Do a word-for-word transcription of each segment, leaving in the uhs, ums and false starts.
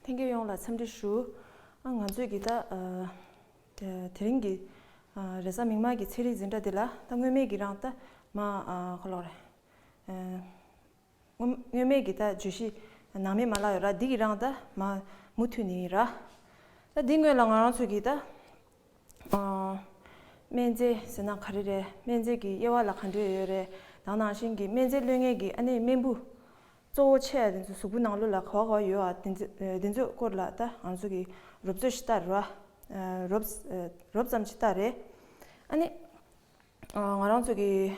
ལྷན་རྒྱས་ཡོངས་ལ་འཚམས་འདྲི་ཞུ། ཨ་ང་ཚོས་ཀྱི་ད་ཨ་དེ་དེ་རིང་གི་ཨ་རེས་གཟའ་མིག་དམར་གྱི་ཚན་རིག་འཛིན་གྲྭ་འདི་ལ་ད་སྔོན་མའི་གི་རང་ད་མ་ཨ་ག་ལབ་དགོས་རེད། ཨ་སྔོན་སྔོན་མའི་གི་ད་བརྗོད་གཞི་ནང་མི་མ་ལག་ཡོད་ར། འདི་གི་རང་ད་མ་མུ་མཐུད་ནས་ཡིན་ར། ད་འདི་སྔོན་ལ་ང་རང་ཚོས་ཀྱི་ད་ཨ་སྨན་རྫས་ཟེར་ན་ག་རེ་རེད། སྨན་རྫས་ཀྱི་དབྱེ་བ་ལ་ག་འདྲ་ཡོད་རེད། ད་ནང་བཞིན་གྱི་སྨན་རྫས་གློད་མཁན་གྱི་ཨ་ནི་སྨན་བུ་གཙོ་བོ་ཆེ་བ་དེ་ཚོ་གཟུགས་པོ་ནང་ལོགས་ལ་ག་བ་ག་བ་ཡོད་པ་དེ་ཚོ་དེ་ཚོའི་སྐོར་ལ་ད་ང་ཚོ་གི་རོབ་ཚོད་ཞིག་ལྟ་ར། རོབ་རོབ་ཙམ་ཞིག་ལྟ་རེད། ཨ་ནི་ང་རང་ཚོ་གི་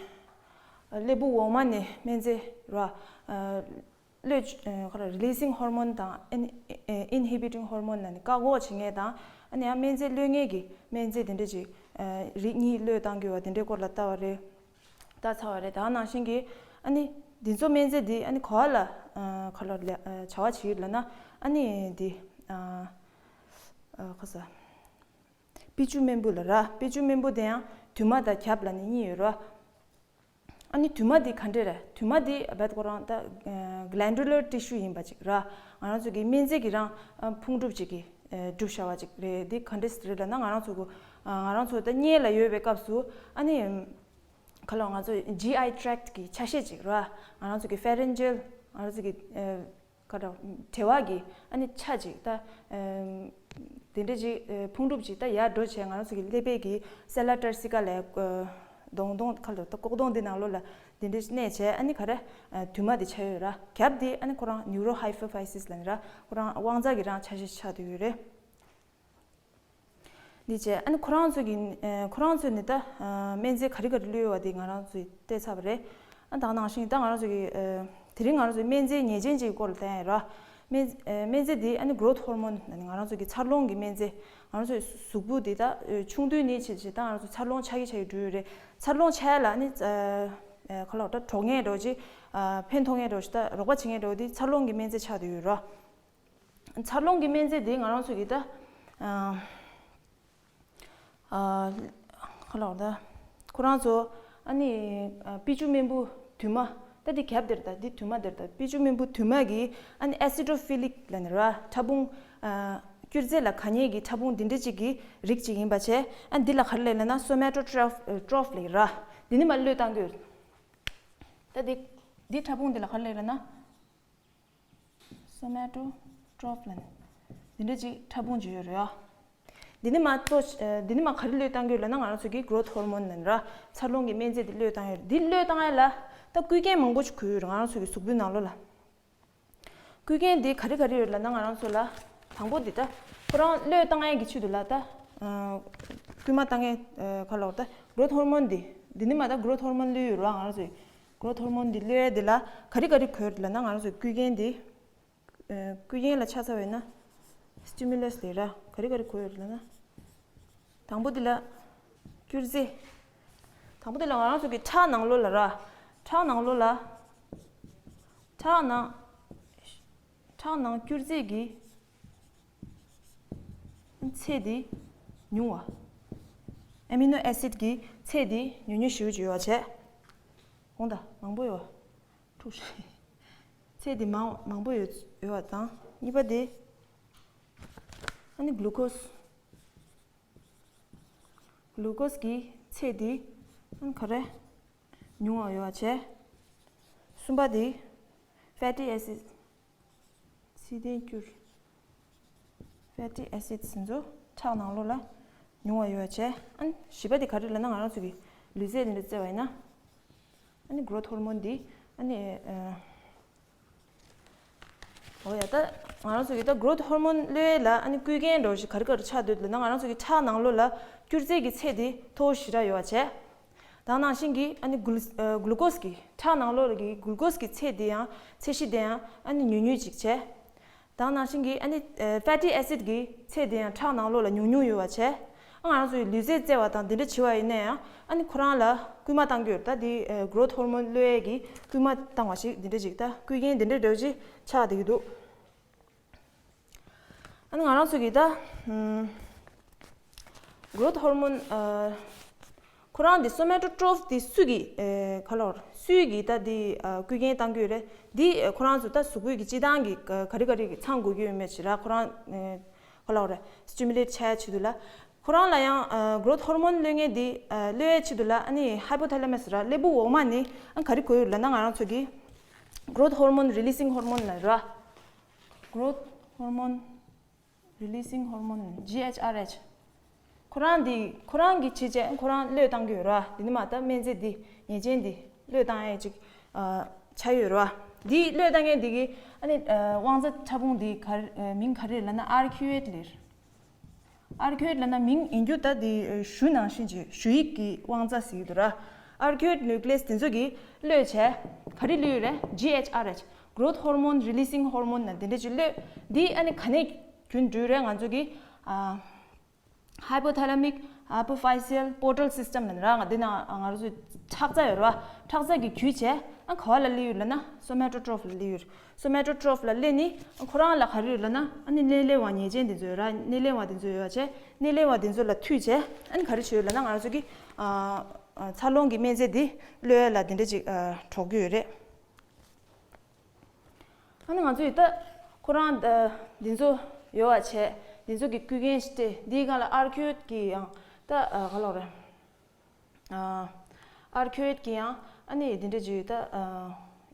ཀླད་པ་འོག་མ་ནས་སྨན་རྫས་ར། གློད་ཁ་ར་releasing hormone དང་inhibiting hormone ལ་ནི་བཀག་འགོག་བྱེད་མཁན་དང་། ཨ་ནི་ཡང་སྨན་རྫས་གློད་མཁན་གྱི་སྨན་རྫས་དེ་འདྲ་ཅིག་རིགས་གཉིས་གློད་བཏང་དགོས་པ་དེ་འདྲའི་སྐོར་ལ་ལྟ་བ་རེད། ལྟ་ཚར་བ་རེད། ད་ནང་བཞིན་གྱི་ཨ་ནི་འདི་ཚོ་སྨན་རྫས་འདི་ཨ་ནི་ག་བ་ལ་ཁ་ལོ་བྱ་བ་བྱེད་ཡོད་ལབ་ན། ཨ་ནི་འདི་ཁ་ས་པི་ཅུ་རྨེན་བུ་ལ་ར། པི་ཅུ་རྨེན་བུ་དེ་ཡང་དུ་མ་དང་རྒྱབ་ལ་ནི་གཉིས་ཡོད་ར། ཨ་ནི་དུ་མ་འདི་ག་འདྲས་རེད། དུ་མ་འདི་རྦད་ཁོ་རང་ད་glandular tissue ཡིན་པ་ཅིག་ར། ང་རང་ཚོ་གི་སྨན་རྫས་ཀྱི་རང་ཕུང་གྲུབ་ཅིག་གི་གྲུབ་བྱ་བ་ཅིག་རེད། འདི་ག་འདྲས་རེད་ལབ་ན། ང་རང་ཚོ་གི་ང་རང་ཚོ་ད་སྔོན་ལ་ཡོད་པའི་སྐབས་སུ་ཨ་ནི་ག་ལ་ང་ཚོ་GI tract གི་ཆ་ཤས་ཅིག་ར། ང་རང་ཚོ་གི་pharyngeal ང་རང་ཚོ་གི་ག་འདྲ་གྲེ་བ་གི་ཨ་ནི་ཆ་ཅིག་ད་དེ་འདྲ་ཅིག་ཕུང་གྲུབ་ཅིག་ད་ཡར་འགྲོ་བྱས། ང་རང་ཚོ་གི་ཀླད་པའི་གི་སེ་ལ་ཏར་སི་ཀ་ལ་གདོང་གདོང་ཁ་ལ་ད་ལྐོག་གདོང་འདི་ནང་ལོགས་ལ་དེ་འདྲ་ཅིག་གནས་བྱས། ཨ་ནི་ག་རེ་དུ་མ་དེ་ཆགས་ཡོད་ར། རྒྱབ་དེ་ཨ་ནི་ཁོ་རང་neurohypophysis ལབ་ནི་ར། ཁོ་རང་དབང་རྩ་གི་རང་ཆ་ཤས་ཆགས་བསྡད་ཡོད་རེད། འདི་བྱས་ཨ་ནི་ཁོ་རང་ཚོ་གི་ཁོ་རང་ཚོས་ནི་ད་སྨན་རྫས་ག་རེ་ག་རེ་གློད་ཡོད་པ་དེ་ང་རང་ཚོས་བལྟས་ཚར་བ་རེད། ཨ་ད་ནང་བཞིན་ད་ང་རང་ཚོ་གི་དེ་རིང་ང་རང་ཚོའི་སྨན་རྫས་ངེས་ཅན་ཅིག་སྐོར་ལ་བསྟན་ཡ་ར། སྨན་སྨན་རྫས་འདི་ཨ་ནི་growth hormone ནི་ང་རང་ཚོ་གི་འཚར་ལོངས་ཀྱི་སྨན་རྫས། ང་རང་ཚོའི་གཟུགས་པོ་འདི་ད་ཆུང་དུས་ནས་བྱས་བྱས་ད་ང་རང་ཚོ་འཚར་ལོངས་ཆགས་ཀྱི་ཆགས་ཀྱི་འགྲོ་ཡོད་རེད། འཚར་ལོངས་ཆགས་ཡ་ལ་ཨ་ནི་ག་ལ་ད་གྲོགས་མཁན་འདྲ་བོ་ཅིག་ཕན་ཐོགས་མཁན་འདྲ་བོ་ཞིག་ད་རོགས་པ་བྱེད་མཁན་འདྲ་བོ་འདི་འཚར་ལོངས་ཀྱི་སྨན་རྫས་ཆགས་བསྡད་ཡོད་ར། འཚར་ལོངས་ཀྱི་སྨན་རྫས་དེ་ང་རང་ཚོ་གི་ད་ཨ་ག་ལ་བར་ད་ཁོ་རང་ཚོ་ཨ་ནི་པི་ཅུ་རྨེན་བུ་དུ་མ། ད་འདི་རྒྱབ་དེར་ད་འདི་དུ་མ་དེར་ད་པི་ཅུ་རྨེན་བུ་དུ་མ་གི་ཨ་ནི་acidophilic ལབ་ནི་ར། ཕྲ་ཕུང་ཨ་སྐྱུར་རྫས་ལ་དགའ་མཁན་གྱི་ཕྲ་ཕུང་འདི་འདྲ་ཅིག་གི་རིགས་ཅིག་ཡིན་པ་བྱས། ཨ་འདི་ལ་ག་རེ་ལབ་ལབ་ན་somatotroph ལབ་ར། འདི་ནི་མ་གློད་བཏང་དགོས། ད་འདི་འདི་ཕྲ་ཕུང་འདི་ལ་ག་རེ་ལབ་ལབ་ན། somatotroph ལབ་ནི་འདི་འདྲ་ཅིག་ཕྲ་ཕུང་ཅིག་ཡོད་རེད་ཨ། འདི་ནི་མ་གཙོ་ཆེ་འདི་ནི་མ་ག་རེ་གློད་བཏང་གི་ཡོད་ལབ་ན། ང་རང་ཚོ་གི་growth hormone ལབ་ནི་ར། འཚར་ལོངས་ཀྱི་སྨན་རྫས་འདི་གློད་བཏང་ཡོད་རེད། འདི་གློད་བཏང་ཡ་ལ་ད་རྐུ་མཁན་མང་པོ་ཅིག་དགོས་ཡོད་རེད། ང་རང་ཚོ་གི་གཟུགས་པོའི་ནང་ལོགས་ལ་རྐུ་མཁན་འདི་ག་རེ་ག་རེ་ཡོད་ལབ་ན། ང་རང་ཚོ་ལ་དང་པོ་འདི་ད་ཁོ་རང་གློད་བཏང་ཡ་གི་ཆེད་དུ་ལ་ད་རྐུན་མ་བཏང་ཡ་ག་ལ་བར་ད་growth hormone འདི་འདི་ནི་མ་ད་growth hormone གློད་ཡོད་རེད་ཨ། ང་རང་ཚོ་གི་growth hormone འདི་གློད་ཡ་འདི་ལ་ག་རེ་ག་རེ་དགོས་ཡོད་ལབ་ན། ང་རང་ཚོ་རྐུ་མཁན་འདི་རྐུ་རྒྱན་ལ་ཆ་ཚ་བས་ན་stimulus ལས་ར་ག་རེ་ག་རེ་དགོས་ཡོད་ལབ་ན། དང་པོ་འདི་ལ་སྐྱུར་རྫས། དང་པོ་འདི་ལ་ང་རང་ཚོ་གི་ཁྲག་ནང་ལོགས་ལ་ར། ཁྲག་ནང་ལོགས་ལ་ཁྲག་ནང་ཁྲག་ནང་སྐྱུར་རྫས་ཀྱི་ཚད་འདི་ཉུང་བ། amino acid གི་ཚད་འདི་ཉུང་ཉུང་ཞེ་པོ་ཅིག་ཡོད་པ་བྱས། འོང་ད་མང་པོ་ཡོད་པ། འཁྲུག་ཤིང་། ཚད་འདི་མང་མང་པོ་ཡོད་ཡོད་པ་དང་། གཉིས་པ་དེ་ཨ་ནི་glucose glucose གི་ཚད་འདི་ཨ་ནི་ག་རེ་ཉུང་བ་ཡོད་པ་བྱས། གསུམ་པ་དེ་fatty acid ཚིལ་ལྡན་སྐྱུར། fatty acids ཟེར་ཚོ་ཁྲག་ནང་ལོགས་ལ་ཉུང་བ་ཡོད་པ་བྱས། ཨ་ནི་བཞི་པ་དེ་ག་རེ་ལབ་ན། ང་རང་ཚོ་གི་ལུས་རྫས་དེ་འདྲ་བཙལ་བ་ཡིན་ན། ཨ་ནི་growth hormone འདི་ཨ་ནི་ཨ། འོ་ཡ། ད་ང་རང་ཚོ་གི་ད་growth hormone གློད་ཡས་ལ་ཨ་ནི་རྐུ་མཁན་འདྲ་བོ་ཞིག་ག་རེ་ག་རེ་ཆགས་འདུག་ལབ་ན། ང་རང་ཚོ་གི་ཁྲག་ནང་ལོགས་ལ་སྐྱུར་རྫས་ཀྱི་ཚད་དེ་མཐོ་བོ་ཞེ་དྲག་ཡོད་པ་བྱས། ད་ནང་བཞིན་གྱི་ཨ་ནི་glu- ཨ་glucose གི་ཁྲག་ནང་ལོགས་ཀྱི་glucose གི་ཚད་དེ་ཡང་ཚད་གཞི་དེ་ཡང་ཨ་ནི་ཉུང་ཉུང་ཅིག་བྱས། ད་ནང་བཞིན་གྱི་ཨ་ནི་ཨ་fatty acid གི་ཚད་དེ་ཡང་ཁྲག་ནང་ལོགས་ལ་ཉུང་ཉུང་ཡོད་པ་བྱས། ཨ་ང་རང་ཚོའི་ལུས་རྫས་བཙལ་བ་དང་དེ་འདྲ་བྱེད་པ་ཡིན་ན་ཡང་ཨ་ནི་ཁོ་རང་ལ་སྐུལ་མ་བཏང་གི་ཡོད་རེད། ད་དེ་ཨ་growth hormone གློད་ཡས་ཀྱི་སྐུལ་མ་བཏང་བ་ཞིག་དེ་འདྲ་ཅིག་ད་སྐུལ་རྐྱེན་དེ་འདྲ་འདྲ་བོ་ཅིག་ཆགས་བསྡད་ཀྱི་འདུག་ཨ་ནི་ང་རང་ཚོ་གི་ད་ཨམ་growth hormone ཨ་ ཁོ་རང་འདི་somatotroph འདི་སུ་གི་ཨེ་ག་ལོར་སུའི་གི་ད་འདི་ཨ་བསྐུལ་རྐྱེན་བཏང་གི་ཡོད་རེད། འདི་ཨེ་ཁོ་རང་ཚོ་ད་གཟུགས་པོའི་གི་སྤྱི་བཏང་གི་ག་ག་རེ་ག་རེ་གི་ཚང་དགོས་ཀྱི་ཡོད་མེད་ཅིག་ར། ཁོ་རང་ཨེ་ག་ལོར་stimulate བྱ་ཡ་ཆེད་དུ་ལ། ཁོ་རང་ལ་ཡང་ཨ་growth hormone གློད་མཁན་འདི་ཨ་གློད་ཡ་ཆེད་དུ་ལ་ཨ་ནི་hypothalamus ར་སླེ་པོ་འོག་མ་ནི་ཨ་ག་རེ་དགོས་ཡོད་ལབ་ན་ང་རང་ཚོ་གི་growth hormone releasing hormone ལ་ར། growth hormone releasing hormone G H R H ཁོ་རང་འདི་ཁོ་རང་གི་བྱས་རྗེས་ཁོ་རང་བློས་བཏང་གི་ཡོད་ར། འདི་ནི་མ་ད་སྨན་རྫས་འདི་ཉེས་ཅན་འདི་བློས་བཏང་ཡས་ཅིག་ཨ་ཆ་ཡོད་ར། འདི་བློས་བཏང་མཁན་འདི་གི་ཨ་ནི་ཨ་དབང་རྩ་ཕྲ་ཕུང་འདི་ག་རེ་ཨ་མིང་ག་རེ་ལབ་ན་arcuate ལབ་ར། arcuate ལབ་ན་མིང་ཡིན་རྒྱུ་ད་འདི་ཨ་གཞུ་ནང་བཞིན་གྱི་གཞུ་ཡིག་གི་དབང་རྩ་ཟེར་གྱི་འདུག་ར། arcuate nucleus འདི་ཚོ་གི་བློས་བྱས་ག་རེ་བླུགས་ཡོད་རེད། G H R H growth hormone releasing hormone ན་འདི་འདྲ་ཅིག་བློས། འདི་ཨ་ནི་ག་ནས་རྒྱུན་འགྲུལ་རེད། ང་ཚོ་གི་ཨ་hypothalamic hypophyseal portal system ལ་ནི་ར། ང་འདི་ན་ང་རང་ཚོའི་ཁྲག་རྩ་ཡོད་ར། ཁྲག་རྩ་གི་བརྒྱུད་བྱས་ཨ་ག་བ་ལ་སླེབས་ཡོད་ལབ་ན་somatotroph ལ་སླེབས་ཡོད། somatotroph ལ་སླེབས་ནི་ཨ་ཁོ་རང་ལ་ག་རེ་ཡོད་ལབ་ན་ཨ་ནི་སྣེ་ལེན་པ་ཉེས་ཅན་དེ་ཚོ་ཡོད་ར། སྣེ་ལེན་པ་དེ་ཚོ་ཡོད་བྱས་སྣེ་ལེན་པ་དེ་ཚོ་ལ་མཐུད་བྱས་ཨ་ནི་ག་རེ་བྱས་ཡོད་ལབ་ན་ང་རང་ཚོ་གི་ཨ་ཨ་འཚར་ལོངས་ཀྱི་སྨན་རྫས་འདི་གློད་ཡ་ལ་དེ་འདྲ་ཅིག་ཨ་གྲོགས་ཀྱི་ཡོད་རེད། ཨ་ནི་ང་ཚོས་ད་ཁོ་རང་ད་འདི་ཚོ་ཡོད་པ་བྱས། འདི་ཚོ་གི་བསྐུལ་མཁན་ཞིག་སྤྲད། འདིའི་སྒང་ལ་arcuate གི་ཡང་ད་ཨ་ག་ལོག་རེད། ཨ་arcuate གི་ཡང་ཨ་ནི་འདི་འདྲ་ཅིག་ད་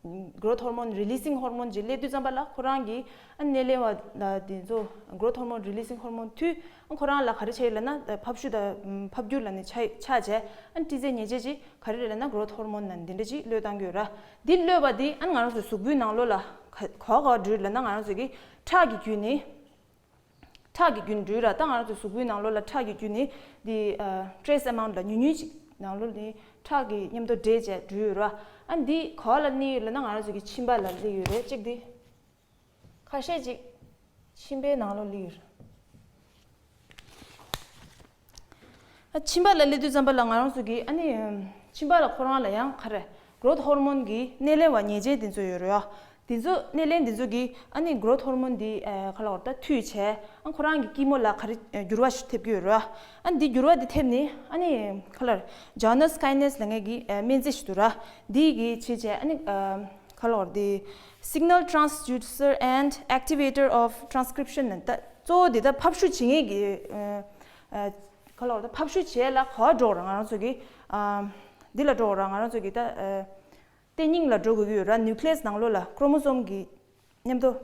ཨ་growth hormone releasing hormone ཅིག་སླེབས་དུས་ཙམ་པ་ལ་ཁོ་རང་གི་ཨ་ནི་སྣེ་ལེན་པ་ལ་འདི་ཚོ་growth hormone releasing hormone མཐུད། ཁོ་རང་ལ་ག་རེ་བྱས་ལབ་ན་ཕབ་ཤུ་དང་ཕབ་རྒྱུ་ལ་ནི་ཆ་ཆགས་བྱས། ཨ་ནི་སྤྲི་རྫས་ཉེས་ཅན་ཅིག་ག་རེ་རེད་ལབ་ན་growth hormone ན་འདི་འདྲ་ཅིག་བློས་བཏང་གི་ཡོད་ར། འདི་བློས་པ་འདི་ཨ་ནི་ང་རང་ཚོའི་གཟུགས་པོའི་ནང་ལོགས་ལ་ག་ག་བ་ག་བ་འགྲུལ་ལབ་ན་ང་རང་ཚོ་གི་ཁྲག་གི་བརྒྱུད་ནས། ཁྲག་གི་བརྒྱུད་འགྲུལ་ར། ད་ང་རང་ཚོའི་གཟུགས་པོའི་ནང་ལོགས་ལ་ཁྲག་གི་བརྒྱུད་ནས་འདི་ཨ་trace amount ལ་ཉུང་ཉུང་ཅིག་ནང་ལོགས་ནས་ཁྲག་གི་མཉམ་དུ་འདྲེས་བྱས་འགྲུལ་ཡོད་ར། ཨ་འདི་ག་བ་ལ་གནས་ཡོད་ལབ་ན་ང་རང་ཚོ་གི་མཆིན་པ་ལ་སླེབས་ཡོད་རེད། གཅིག་འདི། ཁ་ཤས་ཅིག་མཆིན་པའི་ནང་ལོགས་སླེབས་ཡོད་རེད། ཨ་མཆིན་པ་ལ་སླེབས་དུས་ཙམ་པ་ལ་ང་རང་ཚོ་གི་ཨ་ནི་མཆིན་པ་ལ་ཁོ་རང་ལ་ཡང་ག་རེ་growth hormone གི་སྣེ་ལེན་པ་ཉེས་ཅན་དེ་ཚོ་ཡོད་རེད་བ། དེ་ཚོ་སྣེ་ལེན་དེ་ཚོ་གི་ཨ་ནི་growth hormone འདི་ཨ་ག་ལ་བར་ད་མཐུད་བྱས་ཨ་ཁོ་རང་གི་སྐྱི་མོ་ལ་ག་རེ་འགྱུར་བ་ཞིག་ཐེབས་ཀྱི་ཡོད་རེད་བ། ཨ་འདི་འགྱུར་བ་འདི་ཐེབས་ནས་ཨ་ནི་ག་ལ་Janus kinase ལབ་མཁན་གི་ཨ་སྨན་རྫས་ཤིག་འདུག་ར། འདི་གི་བྱས་བྱས་ཨ་ནི་ཨ་ག་ལ་བར་འདི་signal transducer and activator of transcription ནི་ད་གཙོ་བོ་འདི་ད་ཕབ་བཤུ་བྱེད་མཁན་གི་ཨ་ཨ་ག་ལ་བར་ད་ཕབ་བཤུ་བྱས་ལ་ག་བ་འགྲོ་ར་ང་རང་ཚོ་གི་ཨ་འདི་ལ་འགྲོ་ར་ང་རང་ཚོ་གི་ད་ཨ་ལྟེ་སྙིང་ལ་འགྲོ་དགོས་ཀྱི་ཡོད་ར། nucleus ནང་ལོགས་ལ་chromosome གི་མཉམ་དུ་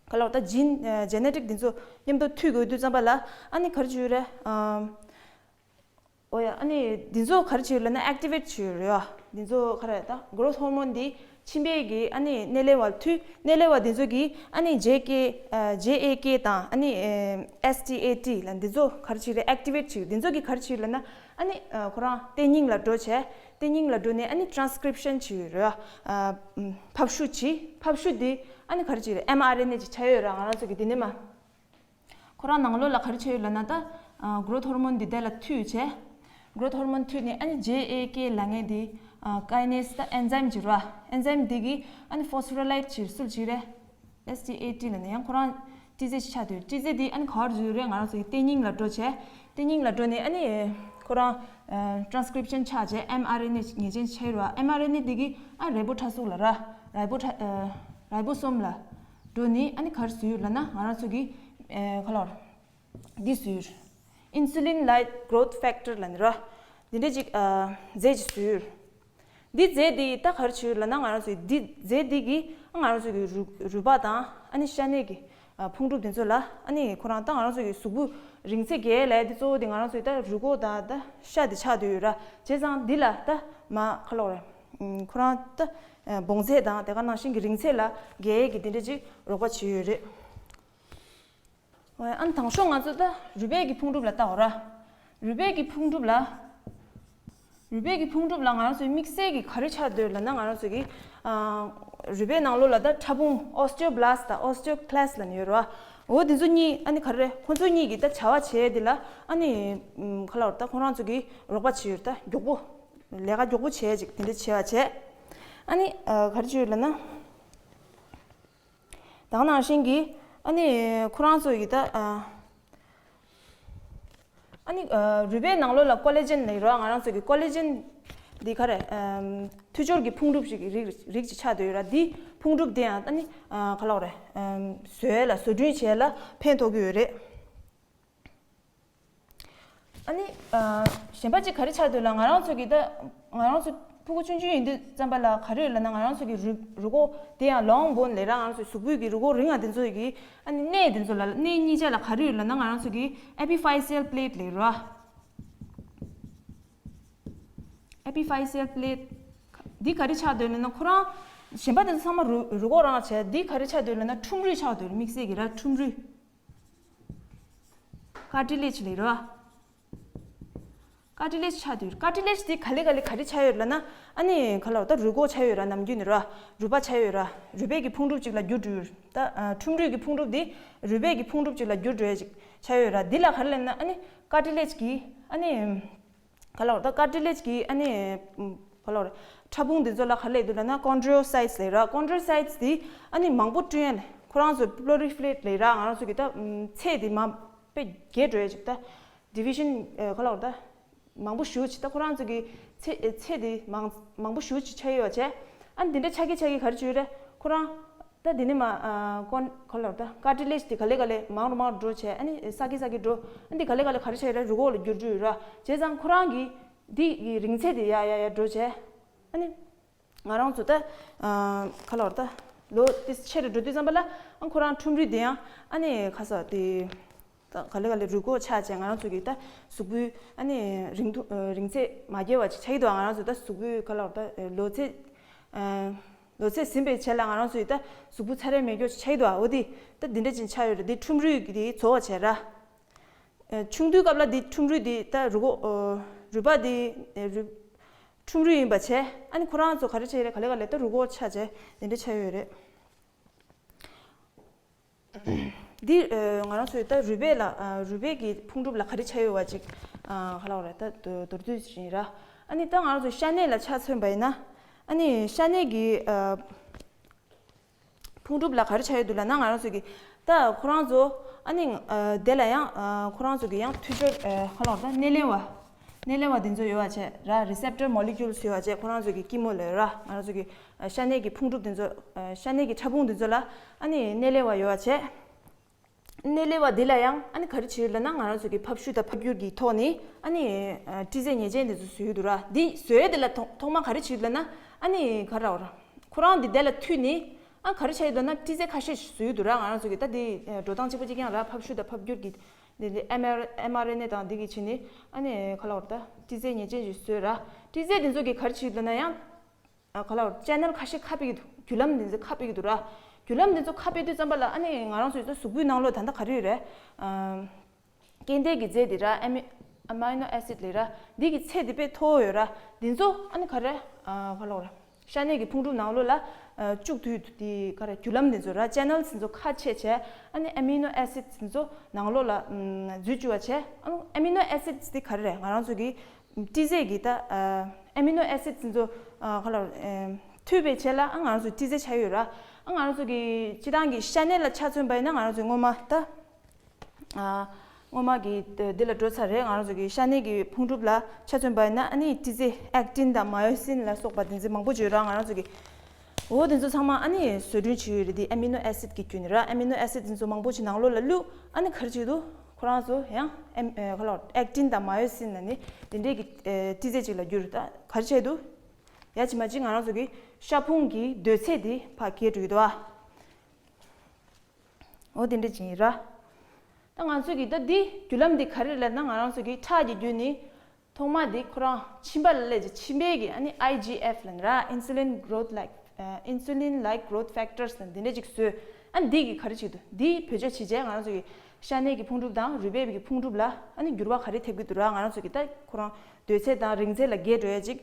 ག་ལ་བར་ད་gene ཨ་genetic འདི་ཚོ་མཉམ་དུ་མཐུད་དགོས་དུས་ཙམ་པ་ལ་ཨ་ནི་ག་རེ་བྱེད་ཀྱི་ཡོད་རེད། ཨ་འོ་ཡ། ཨ་ནི་འདི་ཚོ་ག་རེ་བྱེད་ཀྱི་ཡོད་ལབ་ན་activate བྱེད་ཀྱི་ཡོད་རེད་བ། འདི་ཚོ་ག་རེ་ད་growth hormone འདི་མཆིན་པའི་གི་ཨ་ནི་སྣེ་ལེན་པ་མཐུད། སྣེ་ལེན་པ་འདི་ཚོ་གི་ཨ་ནི་J K ཨ་J A K དང་ཨ་ནི་ཨ་S T A T ལ་འདི་ཚོ་ག་རེ་བྱེད་ཀྱི་རེད། activate བྱེད་ཀྱི། འདི་ཚོ་གི་ག་རེ་བྱེད་ཀྱི་ཡོད་ལབ་ན་ཨ་ནི་ཨ་ཁོ་རང་ལྟེ་སྙིང་ལ་འགྲོ་བྱས། ལྟེ་སྙིང་ལ་འགྲོ་ནས་ཨ་ནི་transcription བྱེད་ཀྱི་ཡོད་རེད་བ། ཨ་ཕབ་བཤུ་བྱེད། ཕབ་བཤུ་འདི་ཨ་ནི་ག་རེ་བྱེད་ཀྱི་རེད། mRNA ཅིག་ཆགས་ཡོད་ར་ང་རང་ཚོ་གི་འདི་ནས་མ། ཁོ་རང་ནང་ལོགས་ལ་ག་རེ་བྱས་ཡོད་ལབ་ན་ད་ཨ་growth hormone འདི་དེ་ལ་མཐུད་བྱས། growth hormone མཐུད་ནས་ཨ་ནི J A K ལབ་མཁན་འདི་ཨ་kinase ད་enzyme ཅིག་ར། enzyme འདི་གིས་ཨ་ནི་phosphorylate ཅིག་སུ་ལ་བྱེད་ཀྱི་རེད། S T A T ལབ་ནས་ཡང་ཁོ་རང་སྤྲི་རྫས་ཤིག་ཆགས་འདུག་སྤྲི་རྫས་འདི་ཨ་ནི་ག་བར་འགྲོ་གི་རེད། ང་རང་ཚོ་གི་ལྟེ་སྙིང་ལ་འགྲོ་བྱས། ལྟེ་སྙིང་ལ་འགྲོ་ནས་ཨ་ནི་ཁོ་རང་ཨ་transcription ཆགས་བྱས་mRNA ཉེས་ཅན་ཆགས་ཡོད་ར། mRNA འདི་གིས་ཨ་རིལ་བུ་ཕྲ་གཟུགས་ལ་ར། རིལ་བུ་ཕྲ་ཨ་ribosome ལ་འགྲོ་ནས་ཨ་ནི་ག་རེ་བཟོས་ཡོད་ལབ་ན་ང་རང་ཚོ་གི་ཨ་ག་ལ་བར་འདི་བཟོས་ཡོད། insulin like growth factor ལབ་ནི་ར། འདི་འདྲ་ཅིག་ཨ་རྫས་ཅིག་བཟོས་ཡོད། འདི་རྫས་འདི་ད་ག་རེ་བྱེད་ཡོད་ལབ་ན་ང་རང་ཚོའི་འདི་རྫས་འདི་གིས་ང་རང་ཚོ་གི་རུས་རུས་པ་དང་ཨ་ནི་ཤ་གནད་ཀྱི་ཨ་ཕུང་གྲུབ་དེ་ཚོ་ལ་ཨ་ནི་ཁོ་རང་ད་ང་རང་ཚོ་གི་གཟུགས་པོ་རིང་ཚད་རྒྱས་ལབ་ཡ་འདི་གཙོ་བོ་དེ་ང་རང་ཚོའི་ད་རུས་ཁོག་དང་ད་ཤ་དེ་ཆགས་བསྡད་ཡོད་ར། བྱས་ཙང་འདི་ལ་ད་མ་ག་ལ་བར་ཁོ་རང་ད་ཨ་སྦོང་ཚད་དང་དེ་ག་ནང་བཞིན་གྱི་རིང་ཚད་ལ་རྒྱས་ཡས་ཀྱི་དེ་འདྲ་ཅིག་རོགས་པ་བྱེད་ཡོད་རེད། ཨ་ནི་དང་ཤོག་ང་ཚོ་ད་རུས་པའི་གི་ཕུང་གྲུབ་ལ་ལྟ་འོ་ར། རུས་པའི་གི་ཕུང་གྲུབ་ལ། རུས་པའི་གི་ཕུང་གྲུབ་ལ་ང་རང་ཚོའི་དམིགས་བསལ་གྱི་ག་རེ་ཆགས་སྡོད་ལབ་ན་ང་རང་ཚོ་གི་ཨ་རུས་པའི་ནང་ལོགས་ལ་ད་ཕྲ་ཕུང་osteoblast དང་osteoclast ལབ་ནི་ཡོད་རེད་བ། འོ་དེ་ཚོ་གཉིས་ཨ་ནི་ག་རེ་རེད། ཁོ་ཚོ་གཉིས་ཀྱི་ད་བྱ་བ་བྱས་དེ་ལ་ཨ་ནི་ཨམ་ག་ལ་བར་ད་ཁོ་རང་ཚོ་གི་རོགས་པ་བྱེད་ཡོད་རེད། ད་མགྱོགས་པོ་ལས་ཀ་མགྱོགས་པོ་བྱས་ཅིག་དེ་འདྲ་བྱས་པ་བྱས། ཨ་ནི་ཨ་ག་རེ་བྱེད་ཡོད་ལབ་ན། ད་ག་ནང་བཞིན་གྱི་ཨ་ནི་ཁོ་རང་ཚོ་ཡི་ད་ཨ་ ཨ་ནི་རུས་པའི་ནང་ལོགས་ལ་ཀོ་ལེ་ཇེན་ལབ་ཀྱི་རེད་བ། ང་རང་ཚོ་གི་ཀོ་ལེ་ཇེན་འདི་ག་རེ། ཨམ། མཐུད་སྦྱོར་གྱི་ཕུང་གྲུབ་ཞིག་གི་རིགས་རིགས་ཅིག་ཆགས་བསྡད་ཡོད་ར། འདི་ཕུང་གྲུབ་དེ་ཡང་ཨ་ནི་ག་ལབ་དགོས་རེད། ཨམ། བཟོ་ཡས་ལ་བཟོ་སྐྲུན་བྱེད་ཡས་ལ་ཕན་ཐོགས་ཀྱི་ཡོད་རེད། ཨ་ནི་གཞན་པ་ཅིག་ག་རེ་ཆགས་འདུག་ལབ། ང་རང་ཚོ་གི་ད་ང་རང་ཚོ་ཕྲུ་གུ་ཆུང་ཆུང་ཡིན་དུས་ཙམ་པ་ལ་ག་རེ་ཡོད་ལབ་ན། ང་རང་ཚོ་གི་རུས་རུས་ཁོག་དེ་ཡང་ལོང་བོན་ལབ་ར། ང་རང་ཚོའི་གཟུགས་པོའི་གི་རུས་ཁོག་རིང་བ་དེ་ཚོ་གི་ཨ་ནི་གནས་དེ་ཚོ་ལ། གནས་གཉིས་ཆ་ལ་ག་རེ་ཡོད་ལབ་ན། ང་རང་ཚོ་གི་ཨེ་པི་ཕ་ཤལ་པེ་ལེཊ་ལབ་ར། ཨེ་པི་ཕ་ཤལ་པེ་ལེཊ་འདི་ག་རེ་ཆགས་འདུག་ལབ་ན། ཁོ་རང་གཞན་པ་དེ་ཚོ་ཚང་མ་རུས་རུས་ཁོག་རང་བྱས། འདི་ག་རེ་ཆགས་འདུག་ལབ་ན། ཁྲུམ་རུས་ཆགས་འདུག་ར། དམིགས་བསལ་གྱི་ར། ཁྲུམ་རུས། ཀར་ཊི་ལེཇ་ལབ་ར། ཀར་ཊི་ལེཇ་ཆགས་འདུག་ཀར་ཊི་ལེཇ་དེ་ག་ལེ་ག་ལེ་ག་རེ་ཆགས་ཡོད་ལབ་ན། ཨ་ནི་ག་ལབ་དགོས་རེད། ད་རུས་ཁོག་ཆགས་ཡོད་ར། ནམ་རྒྱུན་ནས་ར་རུས་པ་ཆགས་ཡོད་ར། རུས་པའི་གི་ཕུང་གྲུབ་ཅིག་ལ་འགྱུར་འགྲོ་ཡོད་ར། ད་ཨ། ཁྲུམ་རུས་ཀྱི་ཕུང་གྲུབ་དེ་རུས་པའི་གི་ཕུང་གྲུབ་ཅིག་ལ་འགྱུར་འགྲོ་ཡས་ཅིག་ཆགས་ཡོད་ར། འདི་ལ་ག་རེ་ལབ་ན། ཨ་ནི་ཀར་ཊི་ལེཇ་གི་ཨ་ནི་ག་ལབ་དགོས་རེད། ད་ཀར་ཊི་ལེཇ་གི་ཨ་ནི་ག་ལབ་དགོས་རེད། ཕྲ་ཕུང་འདི་ཚོ་ལ་ག་རེ་ལབ་འདུག་ལབ་ན། ཀོན་ཌི་རོ་སའིཊ་ལབ་ར། ཀོན་ཌི་རོ་སའིཊ་དེ་ཨ་ནི་མང་པོ་བསྐྲུན་ཡས་ལ། ཁོ་རང་ཚོ་པོ་རོ་ལི་ཕེ་རེཊ་ལབ་ར། ང་རང་ཚོ་གི་ད་ཚད་དེ་མང་པོ་རྒྱས་འགྲོ་ཡས་ཅིག་ད་ཌི་བི་ཤན་ག་ལབ་དགོས་རེད། ད་མང་པོ་ཞེ་ཅིག་ད་ཁོ་རང་ཚོ་གི་ཚད་ཚད་དེ་མང་མང་པོ་ཞེ་ཅིག་ཆགས་ཡོད་བྱས། ཨ་ནི་འདི་འདྲ་ཆགས་ཀྱི་ཆགས་ཀྱི་ག་རེ་བྱེད་རེད། ཁོ་རང་ད་འདི་ནས་མར་ཨ། ཀོན་ག་ལབ་དགོས་རེད། ད་ཀར་ཊི་ལེཇ་དེ་ག་ལེ་ག་ལེ་མང་རུ་མང་རུ་འགྲོ་བྱས། ཨ་ནི་སག་གི་སག་གི་འགྲོ། ཨ་ནི་ག་ལེ་ག་ལེ་ག་རེ་བྱས་རེད། རུས་ཁོག་ལ་འགྱུར་འགྲོ་ཡོད་ར། བྱས་ཙང་ཁོ་རང་གི་འདི་གི་རིང་ཚད་དེ་ཡར་ཡར་ཡར་འགྲོ་བྱས། ཨ་ནི་ང་རང་ཚོ་ད་ཨ། ག་ལབ་དགོས་རེད། ད་ལོ་དེ་ཆེ་རུ་འགྲོ་དུས་ཙམ་པ་ལ། ཨ། ཁོ་རང་ཁྲུམ་རུས་དེ་ཡང་ཨ་ནི་ག་ས་དེ་ད་ག་ལེ་ག་ལེ་རུས་ཁོག་ཆགས་བྱས། ང་རང་ཚོ་གི་ད་གཟུགས་པོའི་ཨ་ནི་རིང་ཐུང་། ཨ། རིང་ཚད་མ་རྒྱས་པ་ཅིག་ཆགས་ཀྱི་འདུག་ང་རང་ཚོ་ད་གཟུགས་པོའི་ག་ལབ་དགོས་རེད། ད་ལོ་ཚད། ཨ། ལོ་ཚད་ཟིན་པའི་རྗེས་ལ་ང་རང་ཚོ་ཡི་ད་གཟུགས་པོ་ཚ་རེག་མེད་མཁན་ཅིག་ཆགས་ཀྱི་འདུག་འོ་དེ་ད་འདི་འདྲ་ཅིག་ཆགས་ཡོད་རེད། འདི་ཁྲུམ་རུས་ཀྱི་དེ་རྫོགས་པ་བྱས་ར། ཨ། ཆུང་དུས་སྐབས་ལ་འདི་ཁྲུམ་རུས་འདི་ད་རུས་ཁོག་ཨ། རུས་པ་འདི་ཨ། རུས། ཁྲུམ་རུས་ཡིན་པ་བྱས། ཨ་ནི་ཁོ་རང་ཚོ་ག་རེ་བྱས་རེད། ག་ལེ་ག་ལེ་ད་རུས་ཁོག་ཆགས་བྱས་འདི་འདྲ་ཆགས་ཡོད་རེད། འདི་ཨ། ང་རང་ཚོའི་ད་རུས་པའི་ལ། ཨ། རུས་པའི་གི་ཕུང་གྲུབ་ལ་ག་རེ་ཆགས་ཡོད་པ་ཅིག་ཨ། ག་ལབ་དགོས་རེད། ད་མདོར་བསྡུས་ཤིག་ཡིན་ར། ཨ་ནི་ད་ང་རང་ཚོ་ཤ་གནད་ལ་ཆ་མཚོན་པ་ཡིན་ན། ཨ་ནི་ཤ་གནད་ཀྱི་ཨ། ཕུང་གྲུབ་ལ་ག་རེ་ཆགས་ཡོད་འདུག་ལབ་ན། ང་རང་ཚོ་གི་ད་ཁོ་རང་ཚོ་ཨ་ནི་ཨ། དེ་ལ་ཡང་ཨ། ཁོ་རང་ཚོ་གི་ཡང་མཐུད་སྦྱོར་ཨ། ག་ལབ་དགོས་རེད། ད་སྣེ་ལེན་པ། སྣེ་ལེན་པ་འདི་ཚོ་ཡོད་པ་བྱས་ར། རི་སེབ་ཊར་མོ་ལེ་ཀུལ་ཡོད་པ་བྱས། ཁོ་རང་ཚོ་གི་སྐྱི་མོ་ལབ་ར། ང་རང་ཚོ་གི་ཨ། ཤ་གནད་ཀྱི་ཕུང་གྲུབ་འདི་ཚོ། ཨ། ཤ་གནད་ཀྱི་ཕྲ་ཕུང་འདི་ཚོ་ལ་ཨ་ནི་སྣེ་ལེན་པ་ཡོད་པ་བྱས། སྣེ་ལེན་པ་འདི་ལ་ཡང་ཨ་ནི་ག་རེ་བྱེད་ཡོད་ལབ་ན། ང་རང་ཚོ་གི་ཕབ་བཤུད་དང་ཕབ་བསྒྱུར་གྱི་ཐོག་ནས་ཨ་ནི་ཨ། སྤྲི་རྫས་ཉེར་བཅད་འདི་ཚོ་བཟོ་ཡི་འདུག་ར། འདི་བཟོ་ཡས་འདི་ལ་ཐོག་ཐོག་མ་ག་རེ་བྱེད་ཡོད་ལབ་ན། ཨ་ནི་ག་རེ་ར། ཁོ་རང་འདི་དེ་ལ་མཐུད་ནས་ཨ། ག་རེ་བྱས་ཡོད་ལབ་ན། སྤྲི་རྫས་ཁ་ཤས་ཤིག་བཟོ་ཡི་འདུག་ར། ང་རང་ཚོ་གི་ད་འདི་ཨ། འགྲོ་སྟངས་གཅིག་པ་གཅིག་རྐྱང་ར། ཕབ་བཤུད་དང་ཕབ་བསྒྱུར་གྱི་འདི་འདི་ཨེམ་ཨར་ཨེམ་ཨར་ཨེན་ཨེ་དང་འདི་གི་བྱས་ནས་ཨ་ནི་ག་ལབ་དགོས་རེད། ད་སྤྲི་རྫས་ཉེར་བཅད་ཅིག་བཟོས་ར། སྤྲི་རྫས་འདི་ཚོ་གི་ག་རེ་བྱེད་ཡོད་ལབ་ན། ཡང་ཨ། ག་ལབ་དགོས་རེད། ཅེ་ནལ་ཁ་ཤས་ཁ་ཕྱེ་གི་འདུག་བརྒྱུད་ལམ་འདི་ཚོ་ཁ་ཕྱེ་གི་འདུག་ར། བརྒྱུད་ལམ་འདི་ཚོ་ཁ་ཕྱེ་དུས་ཙམ་པ་ལ་ཨ་ནི་ང་རང་ཚོའི་གཟུགས་པོའི་ནང་ལོགས་ད་ལྟ་ག་རེ་ཡོད་རེད། ཨ། སྐྱེ་ལྡན་གྱི་རྫས་འདི་ར། ཨ་མི་ཨ་མི་ནོ་ཨེ་སིད་ལབ་ར། འདི་གི་ཚད་འདི་དཔེ་མཐོ་བོ་ཡོད་ར། འདི་ཚོ་ཨ་ནི་ག་རེ། ཨ། ག་ལབ་དགོས་རེད། ཤ་གནད་ཀྱི་ཕུང་གྲུབ་ནང་ལོགས་ལ་ཨ། བཅུག་དུས་དེ་ག་རེ། བརྒྱུད་ལམ་འདི་ཚོ་ར། ཅེ་ནལ་འདི་ཚོ་ཁ་ཕྱེ་བྱས། ཨ་ནི་ཨ་མི་ནོ་ཨེ་སིད་འདི་ཚོ་ནང་ལོགས་ལ་ཨམ། འཛུལ་བཅུག་པ་བྱས། ཨ་ནི་ཨ་མི་ནོ་ཨེ་སིད་འདི་ག་རེ་རེད། ང་རང་ཚོ་གི་སྤྲི་རྫས་ཀྱི་ད་ཨ། ཨ་མི་ནོ་ཨེ་སིད་འདི་ཚོ་ཨ། ག་ལབ་དགོས་རེད། ཨ། མཐུད་པའི་ཆེད་ལ་ཨ། ང་རང་ཚོ་སྤྲི་རྫས་ཆགས་ཡོད་ར། ཨ། ང་རང་ཚོ་གི་སྤྱིར་བཏང་གི་ཤ་གནད་ལ་ཆ་མཚོན་པ་ཡིན་ན། ང་རང་ཚོ་སྔོན་མ་ད་ཨ། སྔོན་མ་གི་འདི་ལ་འགྲོ་ཚར་རེད། ང་རང་ཚོ་གི་ཤ་གནད་ཀྱི་ཕུང་གྲུབ་ལ་ཆ་མཚོན་པ་ཡིན་ན། ཨ་ནི་སྤྲི་རྫས་ཨེག་ཊིན་དང་མ་ཡོ་སིན་ལ་སོགས་པ་འདི་ཚོ་མང་པོ་ཅིག་ཡོད་ར། ང་རང་ཚོ་གི་འོ་འདི་ཚོ་ཚང་མ་ཨ་ནི་བཟོ་སྐྲུན་བྱས་ཡོད་རེད། འདི་ཨ་མི་ནོ་ཨེ་སིད་ཀྱི་བརྒྱུད་ནས་ར། ཨ་མི་ནོ་ཨེ་སིད་འདི་ཚོ་མང་པོ་ཅིག་ནང་ལོགས་ལ་བླུགས། ཨ་ནི་ག་རེ་བྱེད་ཀྱི་འདུག་ཁོ་རང་ཚོ་ཡང་ཨེམ། ཨ། ག་ལབ་དགོས་རེད། ཨེག་ཊིན་དང་མ་ཡོ་སིན་ལབ་ནི་འདི་འདྲའི་གི་ཨ། སྤྲི་རྫས་ཅིག་ལ་འགྱུར། ད་ག་རེ་བྱས་འདུག་ཡ་ཅི་མ་ཅི་ང་རང་ཚོ་གི་ཤ་ཕུང་གི་འདོད་ཚད་དེ་ཕར་རྒྱས་འགྲོ་གི་འདུག་ཨ། འོ་དེ་འདྲ་ཅིག་ཡིན་ར། ད་ང་ཚོ་གི་ད་འདི་བརྒྱུད་ལམ་འདི་ག་རེ་རེད་ལབ་ན། ང་རང་ཚོ་གི་ཁྲག་གི་བརྒྱུད་ནས་ཐོག་མ་འདི་ཁོ་རང་མཆིན་པ་ལ་སླེབས་ཀྱི། མཆིན་པའི་གི་ཨ་ནི་ཨའི་ཇི་ཨེཕ་ལབ་ནི་ར། Insulin Growth Like། ཨ། Insulin Like Growth Factors ལབ་འདི་འདྲ་ཅིག་བཟོས། ཨ་ནི་འདི་གི་ག་རེ་བྱེད་ཀྱི་འདུག་འདི་བེད་སྤྱོད་བྱས་རྗེས་ང་རང་ཚོ་གི་ཤ་གནད་ཀྱི་ཕུང་གྲུབ་དང་རུས་པའི་གི་ཕུང་གྲུབ་ལ་ཨ་ནི་འགྱུར་བ་ག་རེ་ཐེབས་ཀྱི་འདུག་ར། ང་རང་ཚོ་གི་ད་ཁོ་རང་འདོད་ཚད་དང་རིང་ཚད་ལ་རྒྱས་འགྲོ་ཡ་ཅིག་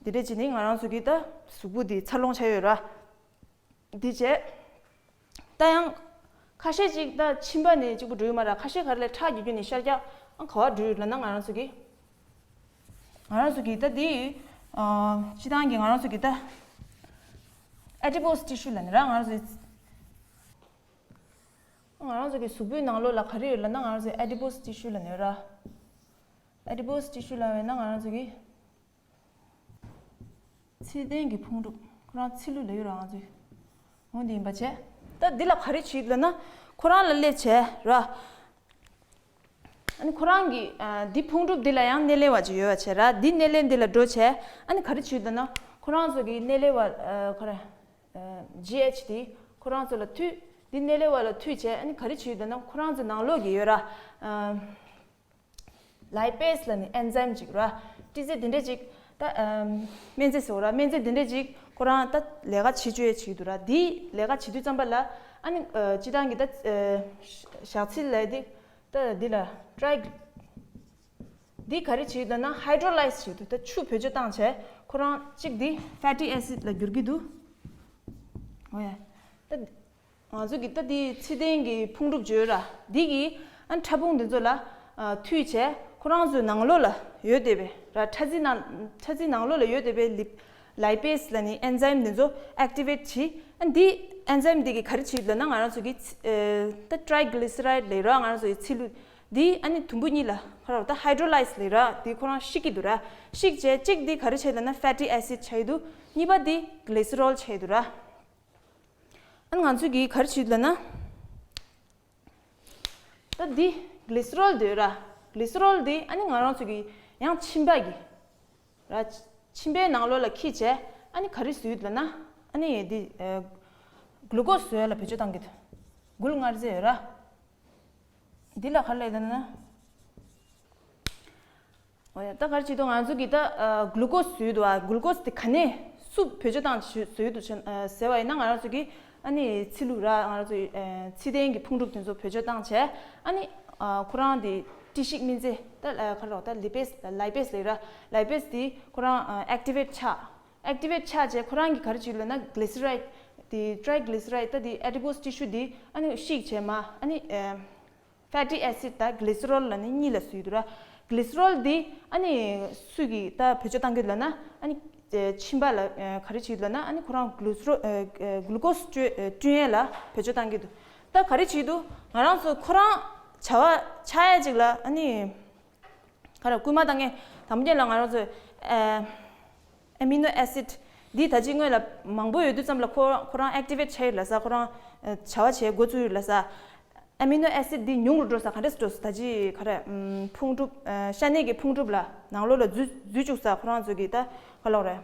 འདི་འདྲ་བྱས་ནས་ང་རང་ཚོ་གི་ད་གཟུགས་པོ་འདི་འཚར་ལོངས་བྱས་ཡོད་ར། འདི་བྱས། ད་ཡང་ཁ་ཤས་ཅིག་ད་མཆིན་པ་ནས་གཅིག་པུ་འགྲོ་ཡི་མ་རེད། ཁ་ཤས་ག་རེ་ལབ། ཁྲག་གི་བརྒྱུད་ནས་ཤར་རྒྱག་ཨ། ག་པར་འགྲོ་ཡོད་ལབ་ན། ང་རང་ཚོ་གི་ང་རང་ཚོ་གི་ད་འདི་ཨ། སྤྱིར་བཏང་གི་ང་རང་ཚོ་གི་ད་ཨེ་ཌི་པོ་སི་ཊི་ཤུ་ལབ་ནི་ར། ང་རང་ཚོ་ང་རང་ཚོ་གི་གཟུགས་པོའི་ནང་ལོགས་ལ་ག་རེ་ཡོད་ལབ་ན། ང་རང་ཚོ་ཨེ་ཌི་པོ་སི་ཊི་ཤུ་ལབ་ནི་ཡོད་ར། ཨེ་ཌི་པོ་སི་ཊི་ཤུ་ལབ་པ་ཡིན་ན་ང་རང་ཚོ་གི་ཚིལ་ལྡན་གྱི་ཕུང་གྲུབ། ཁོ་རང་ཚིལ་ལུ་ལབ་ཡོད་ར། ང་ཚོས་འོ་འདི་ཡིན་པ་བྱས། ད་འདི་ལ་ག་རེ་བྱེད་ལབ་ན། ཁོ་རང་ལ་སླེབས་བྱས་ར། ཨ་ནི་ཁོ་རང་གི་ཨ་འདི་ཕུང་གྲུབ་འདི་ལ་ཡང་སྣེ་ལེན་པ་ཅིག་ཡོད་པ་བྱས་ར། འདི་སྣེ་ལེན་འདི་ལ་འགྲོ་བྱས། ཨ་ནི་ག་རེ་བྱེད་ལབ་ན། ཁོ་རང་ཚོ་གི་སྣེ་ལེན་པ་ཨ་ཁོ་ར་ཨ་ཇི་ཨེཆ་འདི་ཁོ་རང་ཚོ་ལ་མཐུད། འདི་སྣེ་ལེན་པ་ལ་མཐུད་བྱས། ཨ་ནི་ག་རེ་བྱེད་ལབ་ན། ཁོ་རང་ཚོ་ནང་ལོགས་ཀྱི་ཡོད་ར། ཨ་ལའི་པེ་སི་ལབ་ནི་ཨེན་ཛའིམ་ཅིག་ར། ཏི་ཙེ་འདི་འདྲ་ཅིག་ད་ཨམ་སྨན་རྫས་ཟེར་བ་ར། སྨན་རྫས་འདི་འདྲ་ཅིག་ཁོ་རང་ད་ལས་ཀ་བྱེད་བཅུག་ཡས་བྱེད་ཀྱི་འདུག་ར། འདི་ལས་ཀ་བྱེད་དུས་ཙམ་པ་ལ། ཨ་ནི་ཨ་སྤྱིར་བཏང་གི་ད་ཨ་ཞག་ཚིལ་ལབ་འདི་ད་འདི་ལ་ཊི་རའི་འདི་ག་རེ་བྱེད་ཀྱི་འདུག་ན། ཧའི་ཌྲོ་ལའི་ཛི་བྱེད་ཀྱི་འདུག་ད་ཆུ་བེད་སྤྱོད་བཏང་བྱས་ཁོ་རང་གཅིག་འདི་ཕེ་ཊི་ཨེ་སིཌ་ལ་འགྱུར་གྱི་འདུག་འོ་ཡ། ད་ང་ཚོ་གི་ད་འདི་ཚིལ་ལྡན་གྱི་ཕུང་གྲུབ་བརྗོད་ར། འདི་གི་ཨ་ཕྲ་ཕུང་འདི་ཚོ་ལ་ཨ་མཐུད་བྱས་ཁོ་རང་ཚོའི་ནང་ལོགས་ལ་ཡོད་བསྡད་པའི་ར། ཕྲ་རྫས་ནང་ཕྲ་རྫས་ནང་ལོགས་ལ་ཡོད་བསྡད་པའི་ལི་ལའི་པེ་སི་ལབ་ནི་ཨེན་ཛའིམ་འདི་ཚོ་ཨེག་ཊི་ཝེཊ་བྱེད། ཨ་འདི་ཨེན་ཛའིམ་འདི་གི་ག་རེ་བྱེད་ལབ་ན། ང་རང་ཚོ་གི་ཚི་ཨ་ད་ཊི་རའི་གི་ལི་སི་རའིཌ་ལབ་ར། ང་རང་ཚོ་གི་ཚིལ་ལུ་འདི་ཨ་ནི་དུམ་བུ་གཉིས་ལ་ཁ་ར་ད་ཧའི་ཌྲོ་ལའི་ཛི་ལབ་ར། འདི་ཁོ་རང་བཤིག་གི་འདུག་ར། བཤིག་བྱས་གཅིག་འདི་ག་རེ་བྱེད་ལབ་ན། ཕེ་ཊི་ཨེ་སིཌ་ཆགས་ཀྱི་འདུག་གཉིས་པ་འདི་གི་ལི་སི་རོལ་ཆགས་ཀྱི་འདུག་ར། ཨ་ནི་ང་ཚོས་ཀྱིས་ག་རེ་བྱེད་ལབ་ན། ད་འདི་གི་ལི་སི་རོལ་འདི་ར། གི་ལི་སི་རོལ་འདི་ཨ་ནི་ང་རང་ཚོ་གི་ཡང་མཆིན་པ་གི་ར། མཆིན་པའི་ནང་ལོགས་ལ་འཁྱེར་བྱས་ཨ་ནི་ག་རེ་བཟོ་ཡོད་ལབ་ན། ཨ་ནི་འདི་ཨ་གླུ་ཀོ་སི་བཟོ་ཡ་ལ་བེད་སྤྱོད་བཏང་གི་འདུག་འགུལ་མངར་རྫས་ཡོད་ར། འདི་ལ་ག་རེ་ལབ་ན། འོ་ཡ། ད་ག་རེ་བྱེད་དུས་ང་ཚོ་གིས་ད་ཨ་གླུ་ཀོ་སི་བཟོས་འདུག་ཨ། གླུ་ཀོ་སི་དེ་ག་ནས་སུ་བེད་སྤྱོད་བཏང་བཟོས་འདུག་ཟེར་བ་ཡིན་ན། ང་རང་ཚོ་གིས་ཨ་ནི་ཚིལ་ལུ་ར། ང་རང་ཚོ་ཨ་ཚིལ་ལྡན་གྱི་ཕུང་གྲུབ་དེ་ཚོ་བེད་སྤྱོད་བཏང་བྱས། ཨ་ནི་ཨ་ཁོ་རང་དེ་སྤྲི་གཤིག་སྨན་རྫས་ད་ཨ་ག་རེ་ད་ལི་པེ་སི་ལའི་པེ་སི་ལབ་ར། ལའི་པེ་སི་དེ་ཁོ་རང་ཨ་ཨེག་ཊི་ཝེཊ་ཆགས། ཨེག་ཊི་ཝེཊ་ཆགས་བྱས་ཁོ་རང་གིས་ག་རེ་བྱེད་ལབ་ན། གི་ལི་སི་རའིཌ་དེ་ཊི་རའི་གི་ལི་སི་རའིཌ་ད་དེ་ཨེ་ཌི་པོ་སི་ཊི་ཤུ་དེ་ཨ་ནི་བཤིག་བྱས་མ་ཨ་ནི་ཨ། ཕེ་ཊི་ཨེ་སིཌ་དང་གི་ལི་སི་རོལ་ལབ་ནི་གཉིས་ལ་བཟོས་འདུག་ར། གི་ལི་སི་རོལ་འདི་ཨ་ནི་སུས་ཀྱིས་ད་བེད་སྤྱོད་བཏང་གི་ལབ་ན། ཨ་ནི་མཆིན་པ་ལ་ག་རེ་བྱེད་ལབ་ན། ཨ་ནི་ཁོ་རང་གི་ལི་སི་རོལ་གི་ལུ་ཀོ་སི་བསྐྲུན་ཡས་ལ་བེད་སྤྱོད་བཏང་གི་འདུག་ད་ག་རེ་བྱེད་འདུག་ང་རང་ཚོ་ཁོ་རང་བྱ་བ་ཆགས་ཡ་ཅིག་ལ་ཨ་ནི་ག་རེ་སྐུལ་མ་བཏང་ངེས། དང་པོ་ཉིད་ལ་ང་རང་ཚོས་ཨ་ཨ་མི་ནོ་ཨེ་སིཌ་འདི་ད་ཅི་སྔོན་ལ་མང་པོ་ཡོད་དུས་ཙམ་ལ་ཁོ་ཁོ་རང་ཨེག་ཊི་ཝེཊ་བྱས་ཡོད་ལབ་ས། ཁོ་རང་བྱ་བ་བྱེད་འགོ་བཙུགས་ཡོད་ལབ་ས། ཨ་མི་ནོ་ཨེ་སིཌ་འདི་ཉུང་རུ་འགྲོ་ས། ག་འདྲས་འགྲོ་ས། ད་ཅི་ག་རེ་ཕུང་གྲུབ་ཤ་གནད་ཀྱི་ཕུང་གྲུབ་ལ་ནང་ལོགས་ལ་འཛུལ་འཛུལ་བཅུག་ས། ཁོ་རང་ཚོ་གི་ད་ག་ལབ་རེད།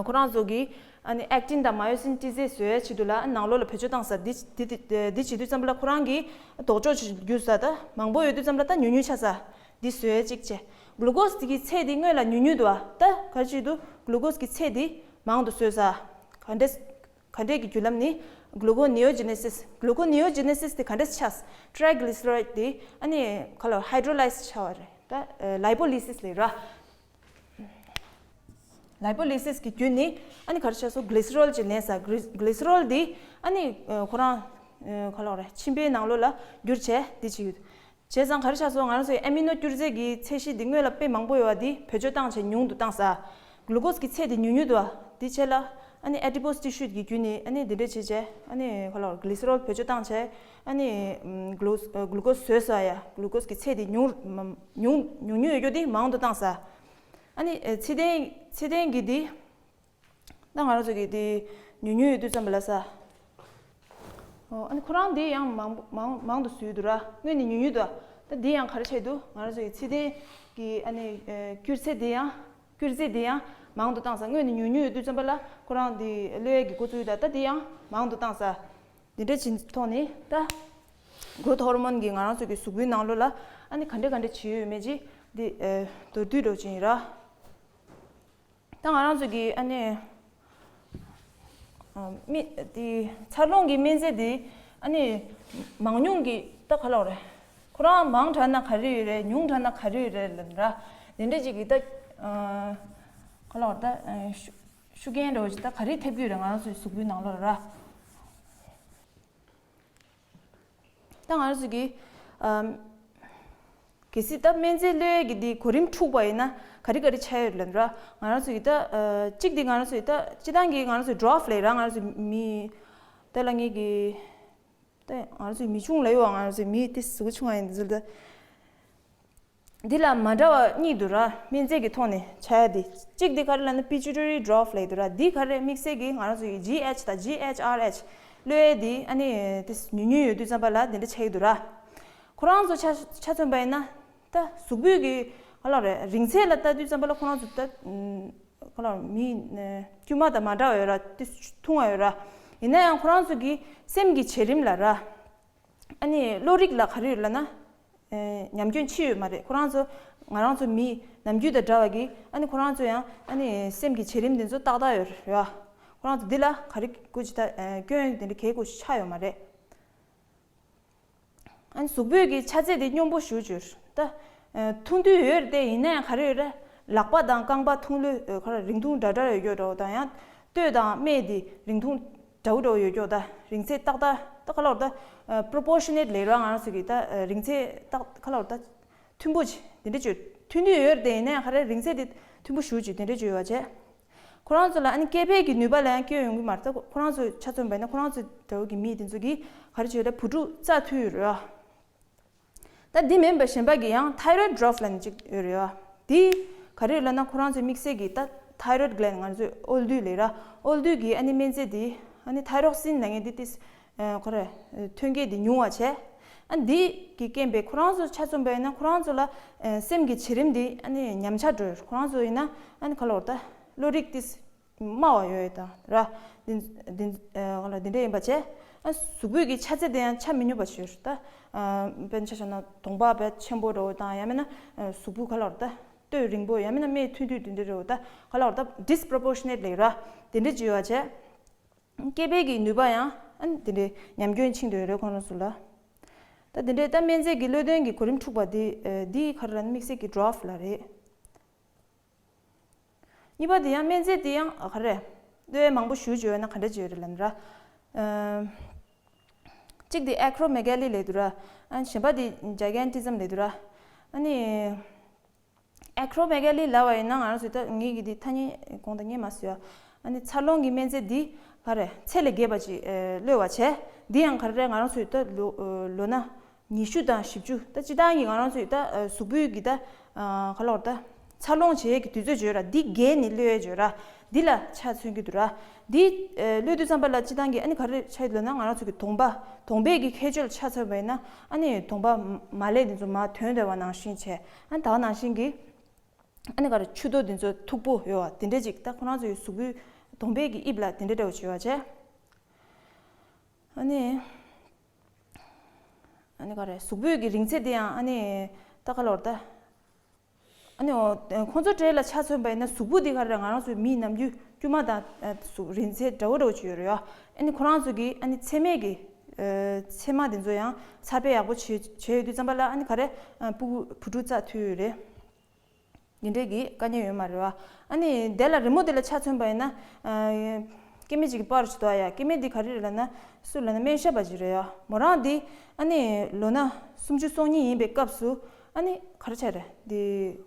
ཁོ་རང་ཚོ་གི་ཨ་ནི་ཨེག་ཊིན་དང་མ་ཡོ་སིན་སྤྲི་རྫས་བཟོ་ཡ་ཆེད་དུ་ལ་ནང་ལོགས་ལ་བེད་སྤྱོད་བཏང་ས། འདི་འདི་འདི་བྱེད་དུས་ཙམ་པ་ལ་ཁོ་རང་གི་ལྡོག་ཕྱོགས་ཆེ་རྒྱུ་ས། ད་མང་པོ་ཡོད་དུས་ཙམ་པ་ལ་ད་ཉུང་ཉུང་ཆགས་ས། འདི་བཟོ་ཡ་གཅིག་བྱས། གླུ་ཀོ་སི་གི་ཚད་འདི་སྔོན་ལ་ཉུང་ཉུང་འདུག་ཨ། ད་ག་ཅིག་འདུག་གླུ་ཀོ་སི་གི་ཚད་འདི་མང་དུ་བཟོས་ས། ག་འདྲས། ག་འདྲས་ཀྱི་བརྒྱུད་ལམ་ནི། གླུ་ཀོ་ནེ་ཨོ་ཇེ་ནེ་སིས། གླུ་ཀོ་ནེ་ཨོ་ཇེ་ནེ་སིས་དེ་ག་འདྲས་ཆགས། ཊི་རའི་གི་ལི་སི་རའིཌ་དེ་ཨ་ནི་ག་ལ་ཧའི་ཌྲོ་ལའི་ཛི་ཆགས་པ་རེད། ད་ལའི་པོ་ལི་སིས་ལབ་ར། ལའི་པོ་ལི་སིས་ཀྱི་བརྒྱུད་ནི་ཨ་ནི་ག་རེ་ཆགས་སོང་། གི་ལི་སི་རོལ་ཅིག་ལེན་ས། གི་ལི་སི་རོལ་དེ་ཨ་ནི་ཁོ་རང་ག་ལ་རེད། མཆིན་པའི་ནང་ལོགས་ལ་འགྱུར་བྱས་དེ་བྱེད་ཡོད། བྱས་ཙང་ག་རེ་ཆགས་སོང་། ང་རང་ཚོའི་ཨ་མི་ནོ་སྐྱུར་རྫས་ཀྱི་ཚད་གཞི་འདི་སྔོན་ལ་དཔེ་མང་པོ་ཡོད་པ་འདི་བེད་སྤྱོད་བཏང་བྱས་ཉུང་དུ་བཏང་ས། གླུ་ཀོ་སི་གི་ཚད་འདི་ཉུང་ཉུང་དུ་བ། འདི་བྱས་ལ་ཨ་ནི་ཨེ་ཌི་པོ་སི་ཊི་ཤུ་གི་བརྒྱུད་ནས་ཨ་ནི་འདི་འདྲ་བྱས་བྱས་ཨ་ནི་ག་ལ་གི་ལི་སི་རོལ་བེད་སྤྱོད་བཏང་བྱས་ཨ་ནི་གླུ་གླུ་ཀོ་སི་བཟོས་ས། ཡ་གླུ་ཀོ་སི་གི་ཚད་འདི་ཉུང་ཉུང་ཉུང་ཉུང་ཡོད་རྒྱུ་འདི་མང་དུ་བཏང་ས། ཨ་ནི་ཚད་ལྡན་ཚད་ལྡན་གྱི་འདི། ད་ང་རང་ཚོ་གི་དེ་ཉུང་ཉུང་ཡོད་དུས་ཙམ་པ་ལ་ས། ཨོ། ཨ་ནི་ཁོ་རང་དེ་ཡང་མང་མང་མང་དུ་བཟོས་འདུག་ར། སྔོན་ནས་ཉུང་ཉུང་འདུག་ད་འདི་ཡང་ག་རེ་བྱས་འདུག་ང་རང་ཚོ་གི་ཚད་ལྡན་གྱི་ཨ་ནི་ཨེ་སྐྱུར་ཚད་དེ་ཡང་སྐྱུར་རྫས་དེ་ཡང་མང་དུ་བཏང་ས། སྔོན་ནས་ཉུང་ཉུང་ཡོད་དུས་ཙམ་པ་ལ་ཁོ་རང་དེ་གློད་ཡས་ཀྱི་འགོ་བཙུགས་ཡོད། ད་ད་དེ་ཡང་མང་དུ་བཏང་ས། འདི་འདྲ་བྱེད་ཐོག་ནས་ད་གྷོ་རོ་ཐི་ཧོར་མོན་གྱིས་ང་རང་ཚོ་གི་གཟུགས་པོའི་ནང་ལོགས་ལ་ཨ་ནི་ག་འདྲ་ག་འདྲ་བྱེད་ཡོད་མེད་ཅིག་འདི་ཨེ་མདོར་བསྡུས་འདྲ་བོ་ཅིག་ཡིན་ར། ད་ང་རང་ཚོ་གི་ཨ་ནི་ཨ་མི་དེ་འཚར་ལོངས་ཀྱི་སྨན་རྫས་དེ་ཨ་ནི་མང་ཉུང་གི་ད་ག་ལ་རེད། ཁོ་རང་མང་དྲགས་ན་ག་རེ་ཡོད་རེད། ཉུང་དྲགས་ན་ག་རེ་ཡོད་རེད་ལབ་ན་ར། དེ་འདྲ་ཅིག་གི་ད་ཨ་ག་ལ་རེད། ད་ཨ་ཤུ་ཤུགས་རྐྱེན་འདྲ་བོ་ཅིག་ད་ག་རེ་ཐེབས་ཀྱི་ཡོད་རེད། ང་རང་ཚོའི་གཟུགས་པོའི་ནང་ལོགས་ལ་ར། ད་ང་རང་ཚོ་གི་ཨམ་གལ་སྲིད་ད་སྨན་རྫས་གློད་ཡས་ཀྱི་འདི་གོ་རིམ་འཁྲུགས་པ་ཡིན་ན་ག་རེ་ག་རེ་ཆགས་ཡོད་ལབ་ན་ར། ང་རང་ཚོ་གི་ད་ཨ་གཅིག་འདི་ང་རང་ཚོ་གི་ད་སྤྱི་བཏང་གི་ང་རང་ཚོའི་ཌོབ་ལབ་ར། ང་རང་ཚོའི་མི་ད་ལ་ངེད་ཀྱི་ད་ང་རང་ཚོའི་མི་ཆུང་ལབ་ཡོད་པ། ང་རང་ཚོའི་མི་དེ་གཟུགས་ཆུང་བ་ཡིན་འདི་ཚོ་ད། འདི་ལ་མ་འདྲ་བ་གཉིས་འདུག་ར། སྨན་རྫས་ཀྱི་ཐོག་ནས་ཆ་ཡ་འདི། གཅིག་འདི་ག་རེ་ལབ་ན་pituitary drop ལབ་འདུག་ར། འདི་ག་རེ་དམིགས་བསལ་གྱི་ང་རང་ཚོ་ཡི་G H དང་G H R H གློད་ཡ་འདི་ཨ་ནི་དེ་ཉུང་ཉུང་ཡོད་དུས་ཙམ་པ་ལ་དེ་འདྲ་ཆགས་ཀྱི་འདུག་ར། ཁོ་རང་ཚོ་ཆ་ཆ་མཚོན་པ་ཡིན་ན་ད་གཟུགས་པོའི་གི་ག་ལ་རེད། རིང་ཚད་ལ་ལྟ་དུས་ཙམ་པ་ལ་ཁོ་རང་ཚོ་ད་ག་ལ་མི་དཀྱུས་མ་དང་མ་འདྲ་བ་ཡོད་ར། དེ་ཐུང་བ་ཡོད་ར། ཡིན་ན་ཡང་ཁོ་རང་ཚོ་གི་སེམས་ཀྱི་བྱེད་རིམ་ལ་ར། ཨ་ནི་བློ་རིག་ལ་ག་རེ་ཡོད་ལབ་ན། ཨེ། ཉམས་སྐྱོན་ཕྱིན་ཡོད་མ་རེད། ཁོ་རང་ཚོ་ང་རང་ཚོ་མི་ནམ་རྒྱུན་དང་འདྲ་བ་གི་ཨ་ནི་ཁོ་རང་ཚོ་ཡང་ཨ་ནི་སེམས་ཀྱི་བྱེད་རིམ་དེ་ཚོ་ཏག་ཏག་ཡོད་རེད་བ། ཁོ་རང་ཚོ་འདི་ལ་ག་རེ་དགོས་ཅི་ད་ཨེ། སྐྱོན་དེ་འདྲ་གལ་དགོས་ཆགས་ཡོད་མ་རེད། ཨ་ནི་གཟུགས་པོའི་གི་ཆ་ཚད་དེ་སྙོམས་པོ་ཞེ་པོ་ཅིག་ཡོད་རེད་ད། ཨེ། ཐུང་དུས་ཡོད་རེད་དེ། ཡིན་ན་ཡང་ག་རེ་ཡོད་རེད། ལག་པ་དང་རྐང་པ་ཐུང་ལོས་ཨེ། ག་རེ་རིང་ཐུང་འདྲ་འདྲ་ཡོད་རྒྱུ་འདྲ་བོ་དང་ཡང་། སྟོད་དང་སྨད་དེ་རིང་ཐུང་འདྲ་བོ་འདྲ་བོ་ཡོད་རྒྱུ་ད། རིང་ཚད་ཏག་ཏག་ད་ག་ལ་བར་ད། ཨ། proportionate ལབ་ར། ང་རང་ཚོ་གི་ད། ཨ། རིང་ཚད་ཏག་ག་ལ་བར་ད། མཐུན་པོ་ཅིག་དེ་འདྲ་ཅིག་མཐུན་དུས་ཡོད་རེད་དེ། ཡིན་ན་ཡང་ག་རེ་རིང་ཚད་དེ་མཐུན་པོ་ཞེ་པོ་ཅིག་དེ་འདྲ་ཅིག་ཡོད་པ་བྱས། ཁོ་རང་ཚོ་ལ་ཨ་ནི་སྐྱེ་འཕེལ་གྱི་ནུས་པ་ལ་ཡང་སྐྱོན་ཡོང་གི་མ་རེད། ད་ཁོ་རང་ཚོ་ཆ་མཚོན་པ་ཡིན་ན་ཁོ་རང་ཚོ་འདྲ་བོ་གི་མི་དེ་ཚོ་གི་ག་རེ་བྱས་ད་བུ་ཕྲུག་བཙའ་ཐུབ་ཡོད་རེད། ད་འདི་མིན་པ་གཞན་པ་གི་ཡང་thyroid drop ལབ་ནས་གཅིག་ཡོད་རེད་བ། འདི་ག་རེ་ལབ་ན་ཁོ་རང་ཚོའི་དམིགས་བསལ་གྱི་ད་thyroid gland ང་ཚོས་ཨོལ་རྡུལ་ལབ་ར། ཨོལ་རྡུལ་གྱི་ཨ་ནི་སྨན་རྫས་འདི་ཨ་ནི་thyroxine ལབ་མཁན་འདི་ཏིས་ཁོ་རེ་ཐོན་སྐྱེད་འདི་ཉུང་བ་བྱས། ཨ་འདི་གི་རྐྱེན་པས་ཁོ་རང་ཚོ་ཆ་མཚོན་པ་ཡིན་ན་ཁོ་རང་ཚོ་ལ་སེམས་ཀྱི་བྱེད་རིམ་འདི་ཨ་ནི་ཉམས་ཆག་འགྲོ། ཁོ་རང་ཚོ་ཡིན་ན་ཨ་ནི་ག་ལ་བར་ད་བློ་རིག་ཏིས་དམའ་བ་ཡོད་དང་ར། འདི་འདི་ཨ་འདི་འདྲ་ཡིན་པ་བྱས། ཨ་གཟུགས་པོའི་གི་ཆ་ཚད་དེ་ཡང་ཆ་མི་སྙོམས་པ་ཞིག་ཡོད་རེད་ད། ཨ་དཔེར་ན་ཆ་བཞག་ན་གདོང་པ་དཔེ་ཆེན་པོ་འདྲ་བོ་དང་། ཡང་མིན་ན་ཨ་གཟུགས་པོ་ག་ལ་བར་ད་སྟོད་རིང་པོ། ཡང་མིན་ན་སྨད་ཐུང་ཐུང་དེ་འདྲ་འདྲ་བོ་ད་ག་ལ་བར་ད་disproportionate ལབ་ར། དེ་འདྲ་ཅིག་ཡོད་པ་བྱས། སྐྱེ་འཕེལ་གྱི་ནུས་པ་ཡང་ཨ་དེ་འདྲའི་ཉམས་སྐྱོན་ཕྱིན་འདོད་རེད་ཁོང་རང་ཚོ་ལ། ད་དེ་འདྲའི་ད་སྨན་རྫས་ཀྱི་གློད་དོན་གྱི་གོ་རིམ་འཁྲུགས་པ་འདི་ཨ་འདི་ག་རེ་ལབ་ན་དམིགས་བསལ་གྱི་dwarf ལབ་རེད། གཉིས་པ་དེ་ཡང་སྨན་རྫས་དེ་ཡང་ག་རེ། གློད་ཡས་མང་པོ་ཞེ་པོ་ཅིག་ཡོད་ན་ག་འདྲ་ཅིག་ཡོད་རེད་ལབ་ན་ར། ཨ་གཅིག་དེ་acromegaly ལབ་འདུག་ར། ཨ་གཞན་པ་དེ་gigantism ལབ་འདུག་ར། ཨ་ནི་acromegaly ལབ་པ་ཡིན་ན་ང་རང་ཚོས་ད་ངེད་ཀྱི་དེ་ཐ་སྙད་དགོངས་དག་རྙེད་མ་སོང་ཡ། ཨ་ནི་འཚར་ལོངས་ཀྱི་སྨན་རྫས་འདི་ག་རེ་ཚད་ལས་བརྒལ་བ་ཅིག་ཨ་གློད་པ་བྱས། འདི་ཡང་ག་རེ་རེད། ང་རང་ཚོས་ད་ལོ་ཨ་ལོ་ན་ཉི་ཤུ་དང་བཞི་བཅུ། ད་སྤྱིར་བཏང་གི་ང་རང་ཚོའི་ད་ཨ་གཟུགས་པོའི་གི་ད་ཨ་ག་ལ་བར་ད་འཚར་ལོངས་བྱེད་ཡས་ཀྱི་དུས་ཚོད་བརྗོད་ར། འདི་བརྒལ་ནས་གློད་ཡས་བརྗོད་ར། འདི་ལ་ཆ་མཚོན་གྱི་འདུག་ར། འདི་ཨ་གློད་དུས་ཙམ་པ་ལ་སྤྱིར་བཏང་གི་ཨ་ནི་ག་རེ་ཆགས་ཡོད་ལབ་ན། ང་རང་ཚོ་གི་གདོང་པ་གདོང་པའི་གི་ཁྱད་ཆོས་ལ་ཆ་མཚོན་པ་ཡིན་ན་ཨ་ནི་གདོང་པ་མ་ལེ་འདི་ཚོ་མར་ཐོན་བསྡད་པ་ནང་བཞིན་བྱས། ཨ་ནི་ད་ག་ནང་བཞིན་གི་ཨ་ནི་ག་རེ་མཆུ་ཏོ་འདི་ཚོ་མཐུག་པོ་ཡོད་པ་དེ་འདྲ་ཅིག་ད་ཁོ་རང་ཚོའི་གཟུགས་པོའི་གདོང་པའི་གི་དབྱིབས་ལ་དེ་འདྲ་འདྲ་བོ་ཅིག་ཡོད་པ་བྱས། ཨ་ནི། ཨ་ནི་ག་རེ་གཟུགས་པོའི་གི་རིང་ཚད་དེ་ཡང་ཨ་ནི་ད་ག་ལ་བར་ད། ཨ་ནི་འོ་ཁོང་ཚོ་གྲས་ལ་ཆ་མཚོན་པ་ཡིན་ན་གཟུགས་པོ་འདི་ག་རེ་ང་རང་ཚོའི་མིའི་ནམ་རྒྱུན་དཀྱུས་མ་དང་ཨ་གཟུགས་རིང་ཚད་འདྲ་བོ་འདྲ་བོ་ཅིག་ཡོད་རེད་ཡ། ཨ་ནི་ཁོ་རང་ཚོ་གི་ཨ་ནི་མཚེ་སྨད་ཀྱི་ཨ་མཚེ་མ་དེ་ཚོ་ཡང་འཚར་སྤེལ་ཡག་པོ་བྱེད་བྱས་ཡོད་དུས་ཙམ་པ་ལ་ཨ་ནི་ག་རེ་ཨ་ཕྲུ་གུ་བུ་ཕྲུག་བཙའ་ཐུབ་ཡོད་རེད། འདི་འདྲས་ཀྱི་དཀའ་ངལ་ཡོད་མ་རེད་བ། ཨ་ནི་དེ་ལ་རི་མོ་དེ་ལ་ཆ་མཚོན་པ་ཡིན་ན། ཨ་སྐྱེ་དམན་ཅིག་གི་པར་ཞིག་འདུག་ཡ། སྐྱེ་དམན་འདི་ག་རེ་རེད་ལབ་ན། སུ་ལབ་ན་སྨན་ཞབས་པ་ཅིག་རེད་ཡ། མོ་རང་འདི་ཨ་ནི་ལོ་ན་སུམ་ཅུ་སོ་གཉིས་ཡིན་པའི་སྐབས་སུ། ཨ་ནི་ག་རེ་བྱས་རེད། འདི་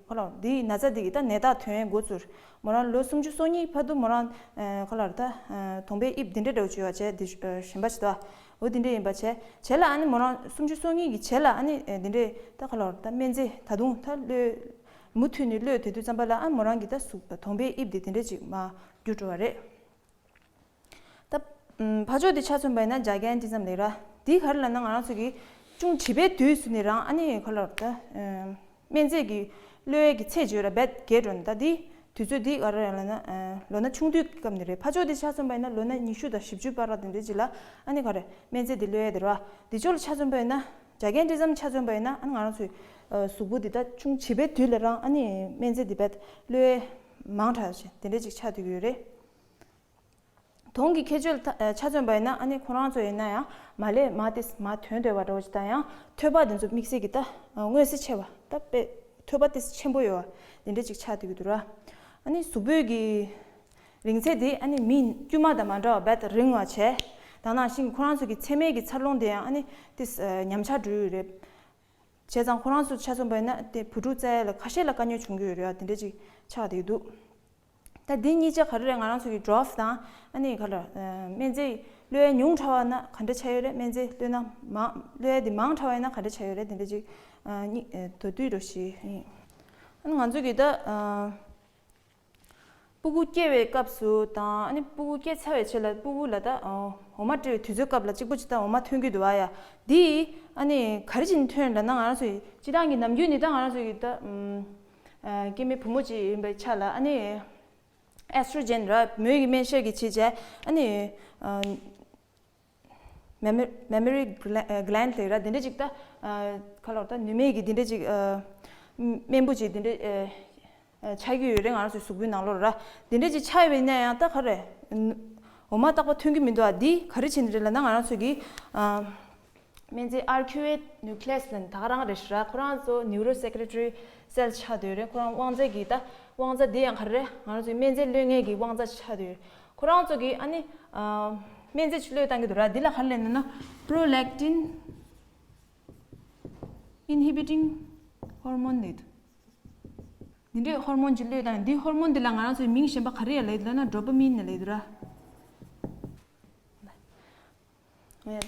ཁོ་ལ་འདི་ན་ཚ་འདི་གི་ད་ནད་རྟགས་ཐོན་འགོ་ཚུགས། མོ་རང་ལོ་སུམ་ཅུ་སོ་གཉིས་བར་དུ་མོ་རང་ཨ་ཁོ་ལ་ད་ཨ་གདོང་པའི་དབྱིབས་འདི་འདྲ་འདྲ་བོ་ཅིག་ཡོད་པ་བྱས། འདི་ཨ་གཞན་པ་ཞིག་འདུག་འོ་འདི་འདྲ་ཡིན་པ་བྱས། བྱས་ལ་ཨ་ནི་མོ་རང་སུམ་ཅུ་སོ་གཉིས་ཀྱི་རྗེས་ལ་ཨ་ནི་ཨ་འདི་འདྲས་ད་ཁོ་ལ་ད་སྨན་རྫས་ད་དུང་ད་གློད། མུ་མཐུད་ནས་གློད་བསྡད་དུས་ཙམ་པ་ལ་ཨ་མོ་རང་གི་ད་གཟུགས་གདོང་པའི་དབྱིབས་དེ་དེ་འདྲ་ཅིག་མར་འགྱུར་འགྲོ་བ་རེད། ད་ཕར་ཕྱོགས་དེ་ཆ་མཚོན་པ་ཡིན་ན་gigantism ལབ་ར། འདི་ག་རེ་ལབ་ན་ང་རང་ཚོ་གི་ཅུང་བྱིས་པའི་དུས་སུ་ནས་རང་ཨ་ནི་ག་ལ་ད་སྨན་རྫས་ཀྱི་གློད་ཡས་ཀྱི་ཚད་བརྗོད་ར་རྦད་བརྒལ་འགྲོ་ནས། ད་འདི་དུས་ཚོད་འདི་ག་རེ་ལབ་ན་ལོ་ན་ཆུང་དུས་ཀྱི་སྐབས་ནས་རེད། ཕར་ཕྱོགས་དེ་ཆ་མཚོན་པ་ཡིན་ན་ལོ་ན་ཉི་ཤུ་དང་བཞི་བཅུ་བར་ལ་དེ་འདྲ་ཅིག་ལ་ཨ་ནི་ག་རེ་སྨན་རྫས་འདི་གློད་ཡས་དེ་ར། འདི་ཕྱོགས་ལ་ཆ་མཚོན་པ་ཡིན་ན། gigantism ཆ་མཚོན་པ་ཡིན་ན་ཨ་ནི་ང་རང་ཚོའི་ཨ་གཟུགས་པོ་འདི་ད་ཆུང་བྱིས་པའི་དུས་ལ་རང་ཨ་ནི་སྨན་རྫས་འདི་རྦད་གློད་ཡས་མང་དྲགས་ཤིག་དེ་འདྲ་ཅིག་ཆགས་བསྡད་ཀྱི་ཡོད་རེད། གདོང་གི་ཁྱད་ཆོས་ལ་ཆ་མཚོན་པ་ཡིན་ན་ཨ་ནི་ཁོ་རང་ཚོ་ཡིན་ན་ཡང་མ་ལས་མ་ཏིས་མ་ཐོན་འདོད་པ་འདྲ་བོ་ཅིག་དང་། ཡང་ཐོད་པ་འདི་ཚོ་དམིགས་བསལ་གྱི་ད་མངོན་གསལ་ཆེ་བ། ད་དཔེ་ཐོད་པ་ཏིས་ཆེན་པོ་ཡོད་པ་འདི་འདྲ་ཅིག་ཆགས་བསྡད་ཀྱི་འདུག་ར། ཨ་ནི་གཟུགས་པོའི་གི་རིང་ཚད་དེ་ཨ་ནི་མི་དཀྱུས་མ་དང་མ་འདྲ་བ་རྦད་རིང་བ་བྱས། ད་ནང་བཞིན་ཁོ་རང་ཚོ་གི་མཚེ་སྨད་ཀྱི་འཚར་ལོངས་དེ་ཡང་ཨ་ནི་ཏིས་ཉམས་ཆག་འགྲོ་ཡི་རེད། བྱས་ཙང་ཁོ་རང་ཚོ་ཆ་མཚོན་པ་ཡིན་ན་དེ་བུ་ཕྲུག་བཙའ་ཡ་ལ་ཁ་ཤས་ལ་དཀའ་ངལ་བྱུང་གི་ཡོད་རེད་བ། དེ་འདྲ་ཅིག་ཆགས་བསྡད་ཀྱི་འདུག་ད་འདི་གཉིས་ཆ་ག་རེ་རེད། ང་རང་ཚོ་གི་drop དང་ཨ་ནི་ག་ལ་སྨན་རྫས་གློད་ཡ་ཉུང་དྲགས་པ་ན་ག་འདྲ་ཆགས་ཡོད་རེད། སྨན་རྫས་གློད་ན་མང་གློད་ཡ་འདི་མང་དྲགས་པ་ཡིན་ན་ག་འདྲ་ཆགས་ཡོད་རེད། དེ་འདྲ་ཅིག་གཉིས་མདོར་བསྡུས་འདྲ་ཞིག་ཡིན། ཨ་ནི་ང་ཚོ་གི་ད་སྤུ་གུ་སྐྱེ་བའི་སྐབས་སུ་དང་ཨ་ནི་སྤུ་གུ་སྐྱེ་ཚར་བའི་རྗེས་ལ་སྤུ་གུ་ལ་ད་འོ་མ་སྤྲད་པའི་དུས་ཚོད་སྐབས་ལ་གཅིག་པོ་གཅིག་ད་འོ་མ་ཐོན་གྱི་འདུག་བ་ཡ། འདི་ཨ་ནི་ག་རེ་བྱས་ནས་ཐོན་ལབ་ན། ང་རང་ཚོ་ཡི་སྤྱིར་བཏང་གི་ནམ་རྒྱུན་ནི་ད་ང་རང་ཚོ་ཡི་ད་སྐྱེ་དམན་བུ་མོ་ཅིག་ཡིན་པའི་ཆ་ལ་ཨ་ནི། ཨེ་སི་ཊྲོ་ཇེན་ར་མོས་ཀྱི་སྨན་ཤེར་གྱི་ཆེད་བྱས་ཨ་ནི། མེ་མེ་རི་གྷ་ལེན་ཌི་ལབ་ར་དེ་འདྲ་ཅིག་ད་ཁ་ལོར་ད་ནུ་མའི་གི་དེ་འདྲ་ཅིག་རྨེན་བུ་ཅིག་དེ་འདྲ་ཆགས་ཀྱི་ཡོད་རེད། ང་རང་ཚོའི་གཟུགས་པོའི་ནང་ལོགས་ར་དེ་འདྲ་ཅིག་ཆགས་ཡོད་པ་ཡིན་ན་ཡང་ད་ག་རེ་འོ་མ་རྟག་པ་ཐོན་གྱི་མི་འདུག་ཨ། འདི་ག་རེ་བྱས་ནས་རེད་ལབ་ན། ང་རང་ཚོ་གི་སྨན་རྫས་ཨར་ཁུ་ཨེཊ་ནིའུ་ཀི་ལི་ཡ་སི་ལབ་ནས་ད་ག་རང་རེད་ཤག་ར། ཁོ་རང་ཚོ་ནིའུ་རོ་སེ་ཀི་རེ་ཊ་རི་སེལ་ཆགས་བསྡད་ཡོད་རེད། ཁོ་རང་དབང་རྩ་གི་ད་དབང་རྩ་འདི་ཡང་ག་རེ་རེད། ང་རང་ཚོའི་སྨན་རྫས་གློད་མཁན་གྱི་དབང་རྩ་ཆགས་བསྡད་ཡོད་རེད། ཁོ་རང་ཚོ་གིས་ཨ་ནི་སྨན་རྫས་ཅིག་གློད་བཏང་གི་འདུག་ར། འདི་ལ་ག་རེ་ལབ་ན་ན་prolactin inhibiting hormone ལབ་འདུག་འདི་འདྲའི་ཧོར་མོན་ཅིག་གློད་བཏང་། འདི་ཧོར་མོན་འདི་ལ་ང་རང་ཚོའི་མིང་གཞན་པ་ག་རེ་ཡང་ལབ་ཡོད་ལབ་ན་ཌོ་པ་མིན་ལབ་ཡོད་ར།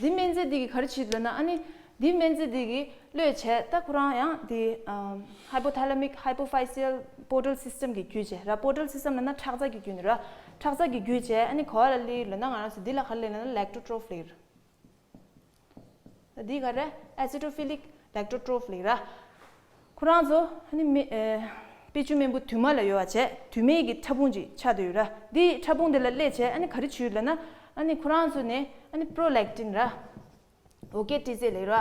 འདི་སྨན་རྫས་འདི་གིས་ག་རེ་བྱེད་ལབ་ན། ཨ་ནི་འདི་སྨན་རྫས་འདི་གིས་གློད་བྱས་ད་ཁོ་རང་ཡང་འདི་hypothalamic hypophyseal portal system གི་བརྒྱུད་བྱས་ར། portal system ལབ་ན་ཁྲག་རྩ་གི་བརྒྱུད་ནས་ར། ཁྲག་རྩ་གི་བརྒྱུད་བྱས་ཨ་ནི་ག་བ་ལ་སླེབས་ལབ་ན། ང་རང་ཚོ་འདི་ལ་ག་རེ་ལབ་ན་ལེག་ཊོ་ཊོ་ཕིག་ལབ་ཡོད་ར། ད་འདི་ག་རེ་ཨེ་སི་ཊོ་ཕི་ལིག་ལེག་ཊོ་ཊོ་ཕིག་ལབ་ཡོད་ར། ཁོ་རང་ཚོ་ཨ་ནི་མི་ཨེ་དཔེ་ཆུ་རྨེན་བུ་དུ་མ་ལ་ཡོད་པ་བྱས་དུ་མའི་གི་ཕྲ་ཕུང་ཅིག་ཆགས་བསྡད་ཡོད་ར། འདི་ཕྲ་ཕུང་འདི་ལ་སླེབས་བྱས་ཨ་ནི་ག་རེ་བྱེད་ལབ་ན། ཨ་ནི་ཁོ་རང་ཚོ་ནས་ཨ་ནི་པྲོ་ལེག་ཊིན་ར། འོ་སྐོལ་སྤྲི་རྫས་ལབ་ཡོད་ར།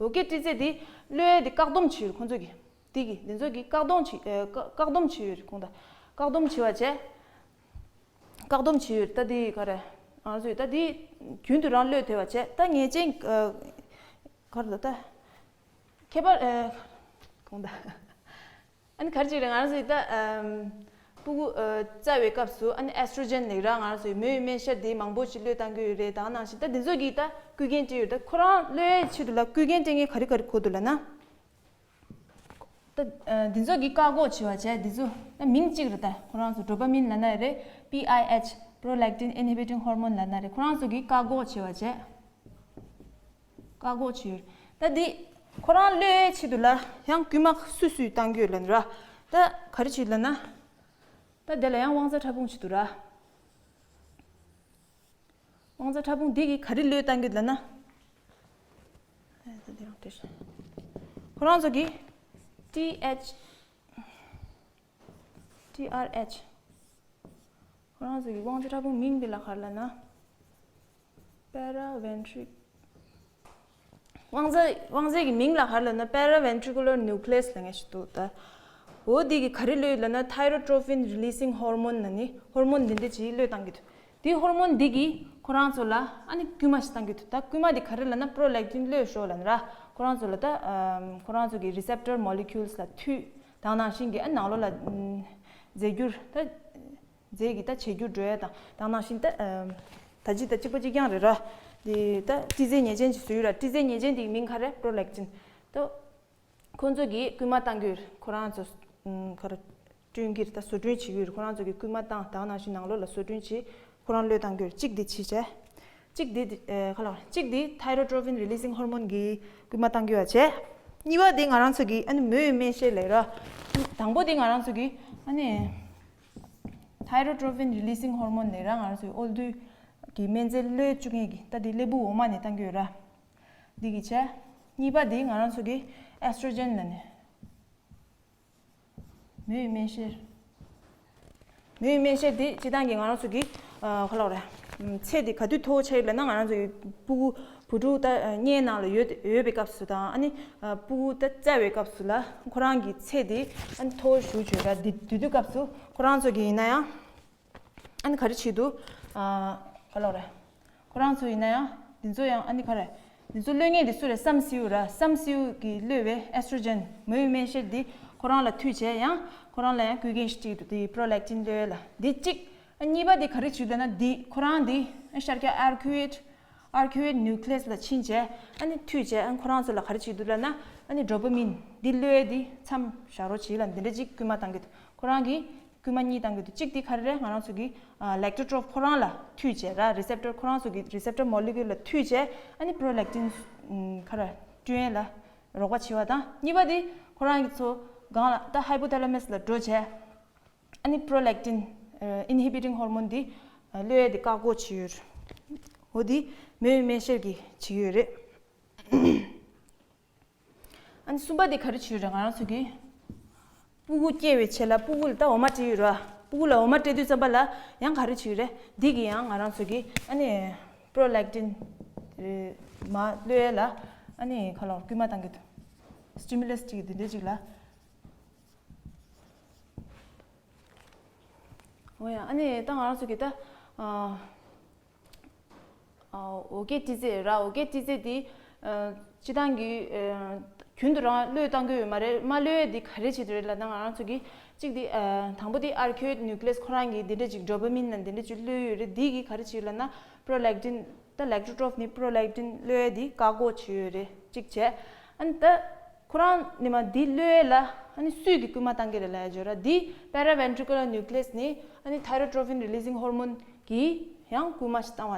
འོ་སྐོལ་སྤྲི་རྫས་འདི་གློད་ཡས་འདི་བཀག་སྡོམ་བྱེད་ཡོད་རེད་ཁོང་ཚོ་གིས། འདི་གིས་འདི་ཚོ་གིས་བཀག་སྡོམ་བྱེད་ཨེ་བཀག་བཀག་སྡོམ་བྱེད་ཡོད་རེད། ཁོང་ད་བཀག་སྡོམ་བྱེད་པ་བྱས། བཀག་སྡོམ་བྱེད་ཡོད་རེད། ད་འདི་ག་རེ་ང་ཚོས་ད་འདི་རྒྱུན་དུ་རང་གློད་ཐུབ་པ་བྱས། ད་ངེས་ཅན་ཨ་ག་རེ་ད་ད་ཁྱད་པར་ཨ་གོང་ད། ཨ་ནི་ག་རེ་ཅིག་རེད། ང་རང་ཚོའི་ད་ཨམ་སྤུ་གུ་ཨ་བཙའ་བའི་སྐབས་སུ་ཨ་ནི་ཨེ་སི་ཊྲོ་ཇེན་ལབ་ར། ང་རང་ཚོའི་མོས་སྨན་ཤེར་དེ་མང་པོ་ཞིག་གློད་བཏང་གི་ཡོད་རེད། ད་ནང་བཞིན་ད་འདི་ཚོ་གིས་ད་རྐུ་མཁན་སྤྲད་ཡོད་རེད། ད་ཁོ་རང་གློད་ཡས་ཆེད་དུ་ལ་རྐུ་མཁན་སྤྲད་མཁན་ག་རེ་ག་རེ་དགོས་འདུག་ལབ་ན། ད་ཨ་འདི་ཚོ་གིས་བཀག་འགོག་བྱེད་པ་བྱས། འདི་ཚོ་ད་མིང་གཅིག་རེད། ད་ཁོ་རང་ཚོ་ཌོ་པ་མིན་ལབ་ན་རེད། པི་ཨའི་ཨེཆ་prolactin inhibiting hormone ལབ་ན་རེད། ཁོ་རང་ཚོ་གིས་བཀག་འགོག་བྱེད་པ་བྱས། བཀག་འགོག་བྱེད་ཡོད། ད་འདི་ཁོ་རང་གློད་ཡས་ཆེད་དུ་ལ་ཡང་རྐུན་མ་སུས་སུས་བཏང་གི་ཡོད་ལབ་ན་ར། ད་ག་རེ་བྱེད་ལབ་ན། ད་དེ་ལ་ཡང་དབང་རྩ་ཕྲ་ཕུང་བྱེད་དུ་ར། དབང་རྩ་ཕྲ་ཕུང་འདི་གིས་ག་རེ་གློད་བཏང་གི་ཡོད་ལབ་ན། ཁོ་རང་ཚོ་གིས་ཊི་ཨེཆ་ཊི་ཨར་ཨེཆ། ཁོ་རང་ཚོ་གི་དབང་རྩ་ཕྲ་ཕུང་མིང་འདི་ལ་ག་རེ་ལབ་ན། paraventric དབང་རྩ་དབང་རྩའི་གི་མིང་ལ་ག་རེ་ལབ་ན། paraventricular nucleus ལབ་མཁན་ཞིག་འདུག་ད་འོ་འདི་གིས་ག་རེ་གློད་ལབ་ན། thyroid trophin releasing hormone ལབ་ནི་ཧོར་མོན་འདི་འདྲ་ཅིག་གློད་བཏང་གི་འདུག་འདི་ཧོར་མོན་འདི་གིས་ཁོ་རང་ཚོ་ལ་ཨ་ནི་རྐུན་མ་ཞིག་བཏང་གི་འདུག་ད་རྐུན་མ་འདི་ག་རེ་ལབ་ན་པྲོ་ལེག་ཊིན་གློད་ཤོག་ལབ་ན་ར། ཁོ་རང་ཚོ་ལ་ད་ཨམ་ཁོ་རང་ཚོ་གི་receptor molecules ལ་མཐུད། དེ་ནང་བཞིན་གྱི་ཨ་ནང་ལོགས་ལ་ཨམ་རྫས་འགྱུར་ད་རྫས་ཀྱི་ད་བྱེད་འགྱུར་འགྲོ་ཡ་དང་། དེ་ནང་བཞིན་ད་ཨམ་ད་ཅི་ད་གཅིག་པ་གཅིག་རྐྱང་རེད་ར། འདི་ད་སྤྲི་རྫས་ཉེས་ཅན་ཅིག་བཟོས་ཡོད་ར། སྤྲི་རྫས་ཉེས་ཅན་འདིའི་མིང་ག་རེ། པྲོ་ལེག་ཊིན། ད་ཁོ་ཚོ་གིས་རྐུན་མ་བཏང་གི་ཡོད་རེད། ཁོ་རང་ཚོ་ཨམ་ག་རེ་བསྐྲུན་གྱི་རེད། ད་བཟོ་སྐྲུན་བྱེད་ཀྱི་ཡོད་རེད། ཁོ་རང་ཚོ་གིས་རྐུན་མ་བཏང་། དེ་ནང་བཞིན་ནང་ལོགས་ལ་བཟོ་སྐྲུན་བྱེད། ཁོ་རང་གློད་བཏང་གི་ཡོད་རེད། གཅིག་འདི་བྱས་བྱས། གཅིག་འདི་ཨེ་ག་ལ་གཅིག་འདི་thyroid trophin releasing hormone གིས་རྐུན་མ་བཏང་གི་ཡོད་པ་བྱས། གཉིས་པ་འདི་ང་རང་ཚོ་གིས་ཨ་ནི་མོས་པའི་སྨན་ཤེར་ལབ་ར། དང་པོ་འདི་ང་རང་ཚོ་གིས་ཨ་ནི་thyroid trophin releasing hormone ལབ་ར། ང་རང་ཚོའི་འོ་དོད་ཀྱི་སྨན་རྫས་གློད་བཅུག་མཁན་གྱི། ད་འདི་སླེ་པོ་འོ་མ་ནས་བཏང་གི་ཡོད་ར། འདི་གིས་བྱས། གཉིས་པ་འདི་ང་རང་ཚོ་གིས་ཨེ་སི་ཊྲོ་ཇེན་ལབ་ནས། མོས་པའི་སྨན་ཤེར། མོས་པའི་སྨན་ཤེར་འདི་སྤྱིར་བཏང་གི་ང་རང་ཚོ་གི་ཨ་ག་ལབ་རེད། ཚད་འདི་ག་དུས་མཐོ་བོ་ཆགས་ཡོད་ལབ་ན། ང་རང་ཚོ་གི་སྤུ་གུ་བུ་ཕྲུག་ད་ཨ་མངལ་ནང་ལ་ཡོད་ཡོད་པའི་སྐབས་སུ་དང་། ཨ་ནི་ཨ་སྤུ་གུ་ད་བཙའ་བའི་སྐབས་སུ་ལ་ཁོ་རང་གི་ཚད་འདི་ཨ་ནི་མཐོ་བོ་ཞེ་པོ་ཅིག་ཡོད་ར། འདི་དེ་དུས་སྐབས་སུ་ཁོ་རང་ཚོ་གི་ཡིན་ན་ཡང་ཨ་ནི་ག་རེ་བྱེད་དུ་ཨ་ག་ལབ་རེད། ཁོ་རང་ཚོ་ཡིན་ན་ཡང་འདི་ཚོ་ཡང་ཨ་ནི་ག་རེ། འདི་ཚོ་གློད་མཁན་འདི་སུ་རེད། སམ་སིའུ་ར། སམ་སིའུ་གིས་གློད་པའི་ཨེ་སི་ཊྲོ་ཇེན་མོས་པའི་སྨན་ཤེར་འདི་ཁོ་རང་ལ་མཐུད་བྱས། ཡང་ཁོ་རང་ལ་ཡང་རྐུ་མཁན་ཞིག་བྲིས་འདུག་དེ་པྲོ་ལེག་ཊིན་གློད་ཡས་ལ། འདི་གཅིག་ཨ་གཉིས་པ་འདི་ག་རེ་བྱེད་ལབ་ན། འདི་ཁོ་རང་འདི་ཤར་རྒྱག་ཨར་ཁུ་ཨེཊ་ཨར་ཁུ་ཨེཊ་ནིའུ་ཀི་ལི་ཡ་སི་ལ་ཕྱིན་བྱས་ཨ་ནི་མཐུད་བྱས། ཨ་ནི་ཁོ་རང་ཚོ་ལ་ག་རེ་བྱེད་འདུག་ལབ་ན། ཨ་ནི་ཌོ་པ་མིན་འདི་གློད་ཡས་འདི་མཚམས་བཞག་རོགས་བྱེད་ལབ་འདི་འདྲ་ཅིག་སྐུལ་མ་བཏང་གི་འདུག་ཁོ་རང་གིས་ སྐུལ་མ་གཉིས་བཏང་གི་འདུག་གཅིག་དེ་ག་རེ་རེད། ང་རང་ཚོ་གི་ལེག་ཊོ་ཊོ་ཕིན་ཁོ་རང་ལ་མཐུད་བྱས་ར། རི་སེབ་ཊར་ཁོ་རང་ཚོ་གི་རི་སེབ་ཊར་མོ་ལེ་ཀུལ་ལ་མཐུད་བྱས། ཨ་ནི་པྲོ་ལེག་ཊིན་ག་རེ་སྐྲུན་ཡས་ལ་རོགས་པ་བྱེད་པ་དང་། གཉིས་པ་དེ་ཁོ་རང་གི་ཚོ་སྒང་ལ་ད་ཧའི་པོ་ཐེ་ལ་མས་ལ་འགྲོ་བྱས། ཨ་ནི་པྲོ་ལེག་ཊིན་ཨིན་ཧི་བི་ཊིང་ཧོར་མོན་དེ་གློད་ཡས་དེ་བཀག་འགོག་བྱེད་ཡོད་རེད། འོ་དེ་མོའི་སྨན་གཤེར་གྱིས་བྱེད་ཀྱི་ཡོད་རེད། ཨ་ནི་གསུམ་པ་དེ་ག་རེ་བྱེད་ཀྱི་ཡོད་རེད། ང་རང་ཚོ་གི་སྤུ་གུ་སྐྱེ་བའི་ཆེད་ལ་སྤུ་གུ་ལ་ད་འོ་མ་སྤྲད་ཡོད་རེད་བ། སྤུ་གུ་ལ་འོ་མ་སྤྲད་དུས་ཙམ་པ་ལ་ཡང་ག་རེ་བྱེད་ཀྱི་ཡོད་རེད། འདི་གི་ཡང་ང་རང་ཚོ་གི་ཨ་ནི་པྲོ་ལེག་ཊིན་མ་གློད་ཡས་ལ་ཨ་ནི་ག་ལ་སྐུལ་མ་བཏང་གི་འདུག་སི་ཊི་མུ་ལ་སི་ཅིག་འདི་འདྲ་ཅིག་ལ། འོ་ཡ། ཨ་ནི་ད་ང་རང་ཚོ་གི་ད་ཨ་ཨ་ཨོ་ཀེ་ཊི་ཛེཌ་ར། ཨོ་ཀེ་ཊི་ཛེཌ་དེ་ཨ་སྤྱིར་བཏང་གི་ཨ་རྒྱུན་དུ་རང་གློད་བཏང་གི་ཡོད་མ་རེད། མ་གློད་ཡས་དེ་ག་རེ་བྱེད་དུ་རེད་ལབ་ན། ང་རང་ཚོ་གི་གཅིག་དེ་ཨ་དང་པོ་དེ་ཨར་ཁེ་ཡོ་ཌི་ནིའུ་ཀི་ལི་ཡས་ཁོ་རང་གིས་དེ་འདྲ་ཅིག་ཌོ་པ་མིན་ལ་དེ་འདྲ་ཅིག་གློད་ཡོད་རེད། དེ་གིས་ག་རེ་བྱེད་ལབ་ན་པྲོ་ལེག་ཊིན། ད་ལེག་ཊོ་ཊོ་ཕིན་ནི་པྲོ་ལེག་ཊིན་གློད་ཡས་དེ་བཀག་འགོག་བྱེད་ཡོད་རེད། གཅིག་བྱས། ཨ་ནི་ད་ཁོ་རང་ནི་མ་འདི་གློད་ཡས་ལ་ཨ་ནི་སུས་ཀྱི་སྐུལ་མ་བཏང་གི་རེད་ལབ་ཡ་བརྗོད་ར། འདི་པེ་ར་ཝེན་ཊི་རི་ཀུ་ལར་ནིའུ་ཀི་ལི་ཡས་ནི་ཨ་ནི་ཐའི་རོ་ཊོ་ཕིན་རི་ལི་ཛིང་ཧོར་མོན་གྱིས་ཡང་སྐུལ་མ་ཞིག་བཏང་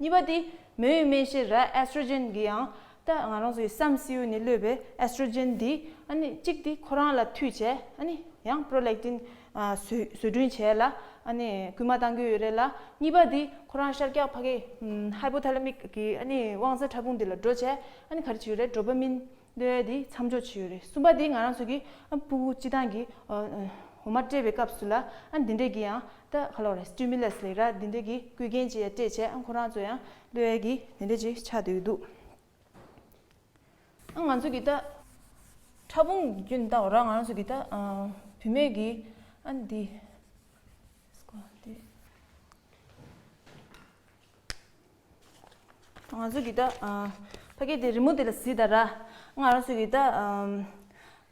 བ་བྱས། གཉིས་པ་དེ་མོའི་སྨན་གཤེར་ར། ཨེས་ཊྲོ་ཇེན་གྱི་ཡང་ད་ང་རང་ཚོའི་བསམ་སེའུ་ནས་གློད་པའི་ཨེས་ཊྲོ་ཇེན་འདི་ཨ་ནི་གཅིག་དེ་ཁོ་རང་ལ་མཐུད་བྱས། ཨ་ནི་ཡང་པྲོ་ལེག་ཊིན་ཨ་བཟོ་བཟོ་སྐྲུན་བྱས་ལ་ཨ་ནི་སྐུལ་མ་བཏང་གི་ཡོད་རེད་ལ། གཉིས་པ་དེ་ཁོ་རང་ཤར་རྒྱག་ཕ་གི་ཧའི་པོ་ཐེ་ལ་མིག་གི་ཨ་ནི་དབང་རྩ་ཕྲ་ཕུང་འདི་ལ་འགྲོ་བྱས། ཨ་ནི་ག་རེ་བྱེད་ཀྱི་ཡོད་རེད། ཌོ་པ་མིན་གློད་ཡས་དེ་མཚམས་འཇོག་བྱེད་ཀྱི་ཡོད་རེད། གསུམ་པ་དེ་ང་རང་ཚོ་གི་ཨ་སྤུ་གུ་སྤྱིར་བཏང་གི་ཨ་ཨ་འོ་མ་སྤྲད་པའི་སྐབས་སུ་ལ་ཨ་འདི་འདྲས་ཀྱི་ཡང་ད་ག་ལབ་རེད། སི་ཊི་མུ་ལ་སི་ལབ་ར། འདི་འདྲས་ཀྱི་སྐུལ་རྐྱེན་ཅིག་ཡང་སྤྲད་བྱས། ཨ་ཁོ་རང་ཚོ་ཡང་གློད་ཡས་ཀྱི་འདི་འདྲས་ཅིག་ཆགས་བསྡད་ཀྱི་འདུག་ཨ་ང་ཚོ་གི་ད་ཕྲ་ཕུང་གི་རྒྱུན་ལྟ་བ་ར། ང་རང་ཚོ་གི་ད་ཨ་བུད་མེད་ཀྱི་ཨ་འདི་འདི་ང་ཚོ་གི་ད་ཨ་ཕ་གི་དེ་རི་མོ་དེ་ལ་གཟིགས་ད་ར། ང་རང་ཚོ་གི་ད་ཨ་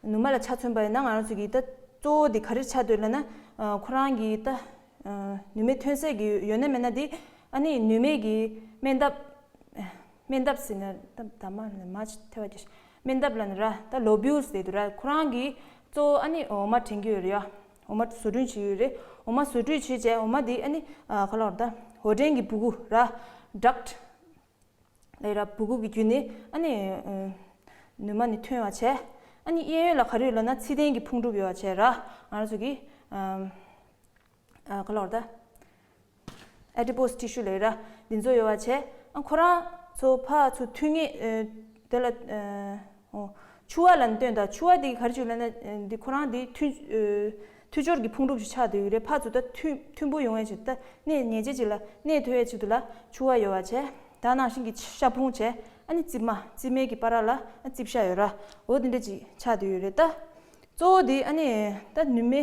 ནུ་མ་ལ་ཆ་མཚོན་པ་ཡིན་ན། ང་རང་ཚོ་གི་ད་གཙོ་བོ་དེ་ག་རེ་ཆགས་འདུག་ལབ་ན། ཨ་ཁོ་རང་གི་ད་ཨ་ནུ་མའི་ཐོན་ས་གི་ཡོད་ན་མེད་ན་དེ་ཨ་ནི་ནུ་མའི་གི་སྨན་འདབ། སྨན་འདབ་ཟེར་ན་ད་ད་མ་ནི་མ་ཐེ་བ་ཀྱི་སྨན་འདབ་ལ་ནི་ར། ད་ལོ་བིའུ་ལས་དེ་ར། ཁོ་རང་གིས་གཙོ་བོ་ཨ་ནི་འོ་མ་དྲན་གྱི་ཡོད་རེད་ཡ། འོ་མ་བཟོ་སྐྲུན་བྱེད་ཀྱི་ཡོད་རེད། འོ་མ་བཟོ་སྐྲུན་བྱེད་བྱས་འོ་མ་དེ་ཨ་ནི་ཨ་ག་ལབ་ར། ད་འོ་ཌན་གྱི་སྦུ་གུ་ར། ཌག་ཊི་ལས་ར། སྦུ་གུ་གི་བརྒྱུད་ནས་ཨ་ནི་ཨ་ནུ་མ་ནི་ཐོན་པ་བྱས། ཨ་ནི་གཡས་གཡོན་ལ་ག་རེ་ཡོད་ལབ་ན་ཚི་ལྡན་གྱི་ཕུང་གྲུབ་ཡོད་པ་བྱས་ར། ང་རང་ཚོ་གི་ཨ། ཨ་ག་ལབ་ར། ད་ཨེ་ཌི་པོ་སི་ཊི་ཤུ་ལབ་ར། འདི་ཚོ་ཡོད་པ་བྱས། ཨ་ཁོ་རང་ཚོ་ཕར་ཚུར་མཐུད་མཁན་ཨ་དེ་ལ་ཨ་འོ་ཕྱུ་པ་ལ་བསྟུན། ད་ཕྱུ་པ་འདི་ག་རེ་བྱེད་ལབ་ན་ཨ་འདི་ཁོ་རང་འདི་མཐུད་ཨ་མཐུད་སྦྱོར་གྱི་ཕུང་གྲུབ་ཅིག་ཆགས་བསྡད་ཡོད་རེད། ཕར་ཚུར་ད་མཐུད་མཐུད་པོ་ཡོང་ཡས་ཆེད་ད་གནས་ཉེ་ཆེ་ཅིག་ལ་གནས་ཐུབ་ཡས་ཆེད་དུ་ལ་ཕྱུ་པ་ཡོད་པ་བྱས། ད་ནང་བཞིན་གྱི་ཤ་ཕུང་བྱས། ཨ་ནི་རྩིབ་མ་རྩིབ་མའི་གི་བར་ལ་ཨ་རྩིབ་ཤ་ཡོད་ར། འོ་འདི་འདྲ་ཅིག་ཆགས་བསྡད་ཡོད་རེད། ད་གཙོ་བོ་འདི་ཨ་ནི་ད་ནུ་མའི་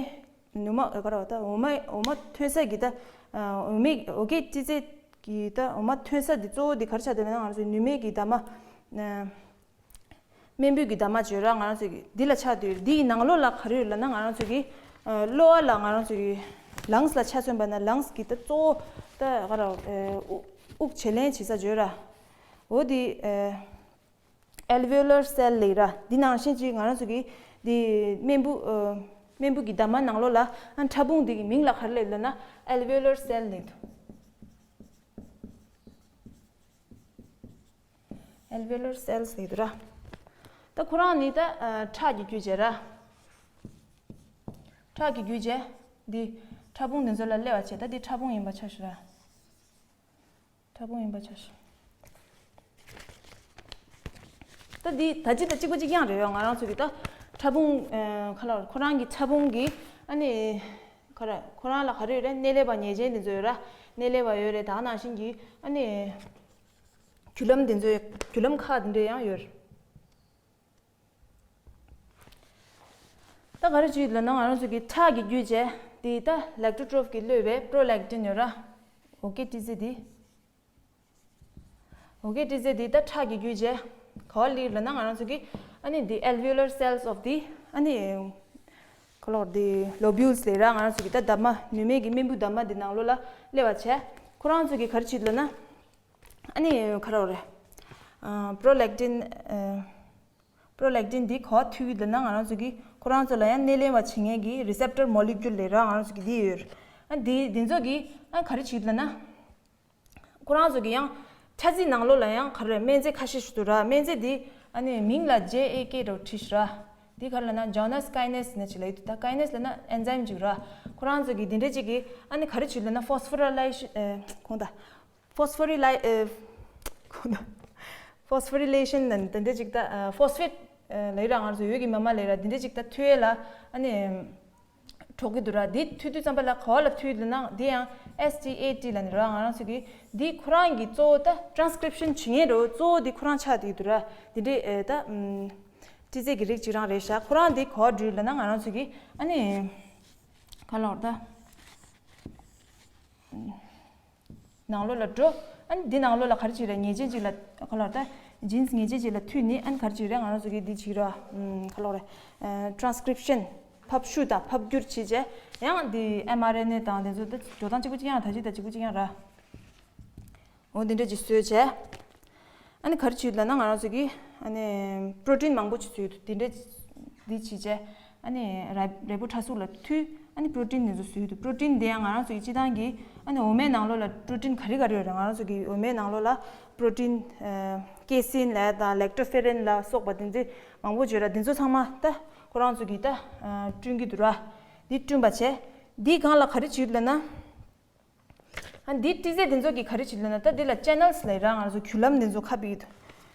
ནུ་མ་ཨ་ག་ར་བ་ད་འོ་མ་འོ་མ་ཐོན་ས་གི་ད་ཨ་འོ་མའི་འོ་ཀེ་ཊི་ཛེཌ་གི་ད་འོ་མ་ཐོན་ས་འདི་གཙོ་བོ་འདི་ག་རེ་ཆགས་འདུག་ལབ་ན། ང་རང་ཚོའི་ནུ་མའི་གི་འདབ་མ་ཨ་རྨེན་བུ་གི་འདབ་མ་བརྗོད་ར། ང་རང་ཚོ་གི་འདི་ལ་ཆགས་འདུག་འདི་ཡི་ནང་ལོགས་ལ་ག་རེ་ཡོད་ལབ་ན། ང་རང་ཚོ་གི་ཨ་གློ་བ་ལ་ང་རང་ཚོ་གི་ལངས་ལ་ཆ་མཚོན་པ་ན་ལངས་གི་ད་གཙོ་བོ་ད་ག་ར་ཨ་དབུགས་བྱེད་ལེན་བྱེད་ས་བརྗོད་ར། འོ་འདི་ཨ་ཨལ་ཝེ་ཡོ་ལར་སེལ་ལབ་ར། འདི་ནང་བཞིན་ཅིག་ང་རང་ཚོ་གི་འདི་རྨེན་བུ་ཨ་རྨེན་བུ་གི་འདབ་མ་ནང་ལོགས་ལ་ཨ་ཕྲ་ཕུང་འདི་གི་མིང་ལ་ག་རེ་ལབ་ལབ་ན་ཨལ་ཝེ་ཡོ་ལར་སེལ་ལབ་འདུག་ཨལ་ཝེ་ཡོ་ལར་སེལ་ཟེར་གྱི་འདུག་ར། ད་ཁོ་རང་ནི་ད་ཨ་ཁྲག་གི་རྒྱུ་བྱས་ར། ཁྲག་གི་རྒྱུ་བྱས། འདི་ཕྲ་ཕུང་འདི་ཚོ་ལ་སླེབས་པ་བྱས། ད་འདི་ཕྲ་ཕུང་ཡིན་པ་ཆ་བཞག་ར། ཕྲ་ཕུང་ཡིན་པ་ཆ་བཞག་ད་འདི་ད་ཅི་ད་གཅིག་པ་གཅིག་རྐྱང་རེད་ཡོད། ང་རང་ཚོ་གི་ད་ཕྲ་ཕུང་ཨ་ཁ་ལ་ཁོ་རང་གི་ཕྲ་ཕུང་གི་ཨ་ནི་ཁ་ར་ཁོ་རང་ལ་ག་རེ་ཡོད་རེད། སྣེ་ལེན་པ་ཉེས་ཅན་འདི་ཚོ་ཡོད་ར། སྣེ་ལེན་པ་ཡོད་རེད། ད་ནང་བཞིན་གྱི་ཨ་ནི། རྒྱུ་ལམ་དེ་ཚོའི་རྒྱུ་ལམ་ཁག་དེ་འདྲ་ཡང་ཡོད། ད་ག་རེ་བྱེད་ལབ་ན། ང་རང་ཚོ་གི་ཁྲག་གི་རྒྱུ་བྱས་དེ་ད་ལེག་ཊོ་ཊོ་ཕིན་གྱིས་གློད་པའི་པྲོ་ལེག་ཊིན་ཡོད་ར། ཨོ་ཀེ་ཊི་ཛེ་དེ། ཨོ་ཀེ་ཊི་ཛེ་དེ་ད་ཁྲག་གི་རྒྱུ་བྱས་ག་པར་སླེབས་ལབ་ན། ང་རང་ཚོ་གི་ཨ་ནི་the alveolar cells of the ཨ་ནི་ག་ལབ་དགོས་རེད། དེ་ལོ་བིའུལ་ལས་ར། ང་རང་ཚོ་གི་ད་འདབ་མ་ནུ་མའི་གི་རྨེན་བུ་འདབ་མ་དེ་ནང་ལོགས་ལ་སླེབས་པ་བྱས། ཁོ་རང་ཚོ་གི་ག་རེ་བྱེད་ལབ་ན། ཨ་ནི་ག་རེ་ལབ་དགོས་རེད། ཨ་པྲོ་ལེག་ཊིན། ཨ་པྲོ་ལེག་ཊིན་འདི་ག་པར་མཐུད་ཀྱི་ལབ་ན། ང་རང་ཚོ་གི་ཁོ་ ཁོ་རང་ཚོ་ལ་ཡང་སྣེ་ལེན་པ་བྱེད་མཁན་གྱི་receptor molecule ལབ་ར་ང་རང་ཚོ་གི་འདི་ཡོད་རེད། ཨ་འདི་འདི་ཚོ་གི་ཨ་ག་རེ་བྱེད་ལབ་ན། ཁོ་རང་ཚོ་གི་ཡང་ཕྲ་རྫས་ནང་ལོགས་ལ་ཡང་ག་རེ་སྨན་རྫས་ཁ་ཤས་ཤིག་འདུག་ར། སྨན་རྫས་འདི་ཨ་ནི་མིང་ལ་ཇེ་ཨེ་ཀེ་འདྲ་བོ་བྲིས་ཤག་ར། འདི་ག་རེ་ལབ་ན་Janus kinase ནས་ཅིག་ལབ་ཡོད་འདུག་ད་kinase ལབ་ན་enzyme ཅིག་ར། ཁོ་རང་ཚོ་གི་འདི་འདྲ་ཅིག་གི་ཨ་ནི་ག་རེ་བྱེད་ལབ་ན་phosphorylation ཨེ་གོང་ད། Phosphoryli ཨེ་གོང་ད། Phosphorylation ནི་འདི་འདྲ་ཅིག་ད་ཨ་phosphate ཨེ་ལབ་ཡོད་ར། ང་ཚོ་ཡོད་ཀྱི་མ་མ་ལབ་ཡོད་ར། འདི་འདྲ་ཅིག་ད་མཐུད་ཡས་ལ་ཨ་ནི་འགྲོ་གི་འདུག་ར། འདི་མཐུད་དུས་ཙམ་པ་ལ་ག་བ་ལ་མཐུད་ལབ་ན་འདི་ཡང་S T A T ལབ་ནི་ར། ང་རང་ཚོ་གི་འདི་ཁོ་རང་གི་གཙོ་བོ་ད་transcription བྱེད་མཁན་རེད། གཙོ་བོ་འདི་ཁོ་རང་ཆགས་བསྡད་ཀྱི་འདུག་ར། འདི་འདྲའི་ཨེ་ད་ཨམ་སྤྲི་རྫས་ཀྱི་རིགས་གཅིག་རང་རེད་ཤག་ཁོ་རང་འདི་ག་བ་འདྲུད་ལབ་ན་ང་རང་ཚོ་གི་ཨ་ནི་ག་ལབ་དགོས་རེད་ད། ནང་ལོགས་ལ་འགྲོ། ཨ་ནི་འདི་ནང་ལོགས་ལ་ག་རེ་བྱེད་རེད། ཉེས་ཅན་ཅིག་ལ་ག་ལབ་དགོས་རེད་ད། genes ཉེས་ཅན་ཅིག་ལ་མཐུད་ནི་ཨ་ནི་ག་རེ་བྱེད་རེད། ང་རང་ཚོ་གི་འདི་བྱེད་ར། ཨམ་ག་ལབ་དགོས་རེད། ཨ་transcription ཕབ་བཤུ་དང་ཕབ་བསྒྱུར་བྱེད་བྱས། ཡང་འདི་M R N A དང་དེ་ཚོ་ད་འགྲོ་སྟངས་གཅིག་པ་གཅིག་རྐྱང་ར། ད་གཅིག་དང་གཅིག་པ་གཅིག་རྐྱང་ར། འོ་འདི་འདྲ་ཅིག་བཟོས་བྱས། ཨ་ནི་ག་རེ་བྱེད་ལབ་ན་ང་རང་ཚོ་གིས་ཨ་ནི་protein མང་པོ་ཅིག་བཟོས་འདུག་འདི་འདྲ་འདི་བྱེད་བྱས། ཨ་ནི་ར་རས་པོ་ཁྲ་གཟུགས་ལ་མཐུད་ཨ་ནི་protein འདི་ཚོ་བཟོས་འདུག protein འདི་ཡང་ང་རང་ཚོ་གི་སྤྱིར་བཏང་གི་ཨ་ནི་འོ་མའི་ནང་ལོགས་ལ་protein ག་རེ་ག་རེ་ཡོད་རེད། ང་རང་ཚོ་གི་འོ་མའི་ནང་ལོགས་ལ་protein ཨ་casein ལབ་དང་lactoferrin ལ་སོགས་པ་འདི་ཚོ་མང་པོ་ཡོད་ར། འདི་ཚོ་ཚང་མ་ད་ཁོ་རང་ཚོ་གིས་ད་ཨ་བསྐྲུན་གྱི་འདུག་ར། འདི་བསྐྲུན་པ་བྱས། འདི་སྒང་ལ་ག་རེ་བྱེད་ལབ་ན། ཨ་འདིའི་སྤྲི་རྫས་འདི་ཚོ་གིས་ག་རེ་བྱེད་ལབ་ན། ད་འདི་ལ་channels ལབ་ར། ང་ཚོ་རྒྱུ་ལམ་འདི་ཚོ་ཁ་ཕྱེ་གི་འདུག་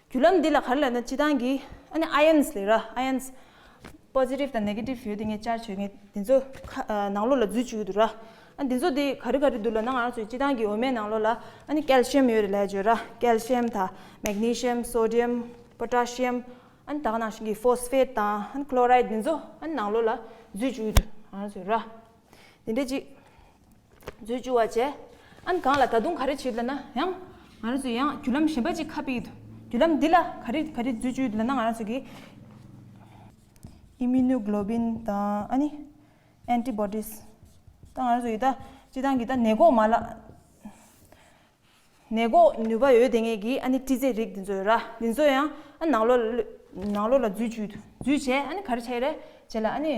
རྒྱུ་ལམ་འདི་ལ་ག་རེ་ལབ་ན། སྤྱིར་བཏང་གི་ཨ་ནི་ions ལབ་ར། ions positive དང་negative ཡོད་དེ་ངས་charge ཡོད་མཁན་འདི་ཚོ་ཁ་ཨ་ནང་ལོགས་ལ་འཛུལ་བཅུག་གི་འདུག་ར། ཨ་འདི་ཚོ་འདི་ག་རེ་ག་རེ་འདུག་ལབ་ན། ང་ཚོ་སྤྱིར་བཏང་གི་འོ་མའི་ནང་ལོགས་ལ་ཨ་ནི་calcium ཡོད་རེད་ལབ་ཡོད་ར། calcium དང་magnesium, sodium, potassium ཨ་ནི་ད་ག་ནང་བཞིན་གྱི་phosphate དང་ཨ་ནི་chloride འདི་ཚོ་ཨ་ནི་ནང་ལོགས་ལ་འཛུལ་བཅུག་གི་འདུག་ང་ཚོ་ར། དེ་འདྲ་ཅིག་འཛུལ་བཅུག་པ་བྱས། ཨ་ནི་གང་ལ་ད་དུང་ག་རེ་བྱེད་ལབ་ན། ཡང་ང་རང་ཚོ་ཡང་རྒྱུ་ལམ་གཞན་པ་ཅིག་ཁ་ཕྱེ་འདུག་རྒྱུ་ལམ་འདི་ལ་ག་རེ་ག་རེ་འཛུལ་བཅུག་ལབ་ན། ང་རང་ཚོ་གི་immunoglobulin དང་ཨ་ནི་antibodies ད་ང་རང་ཚོ་ཡི་ད་སྤྱིར་བཏང་གི་ད་ནད་འགོག་མ་ལག་ནད་འགོག་ནུས་པ་ཡོད་དེ་ངེས་ཀྱི་ཨ་ནི་སྤྲི་རྫས་རིགས་འདི་ཚོ་ཡོད་ར། འདི་ཚོ་ཡང་ཨ་ནང་ལོགས་ལ་ནང་ལོགས་ལ་འཛུལ་བཅུག་འདུག་འཛུལ་བྱས་ཨ་ནི་ག་རེ་བྱས་རེད། བྱས་ལ་ཨ་ནི་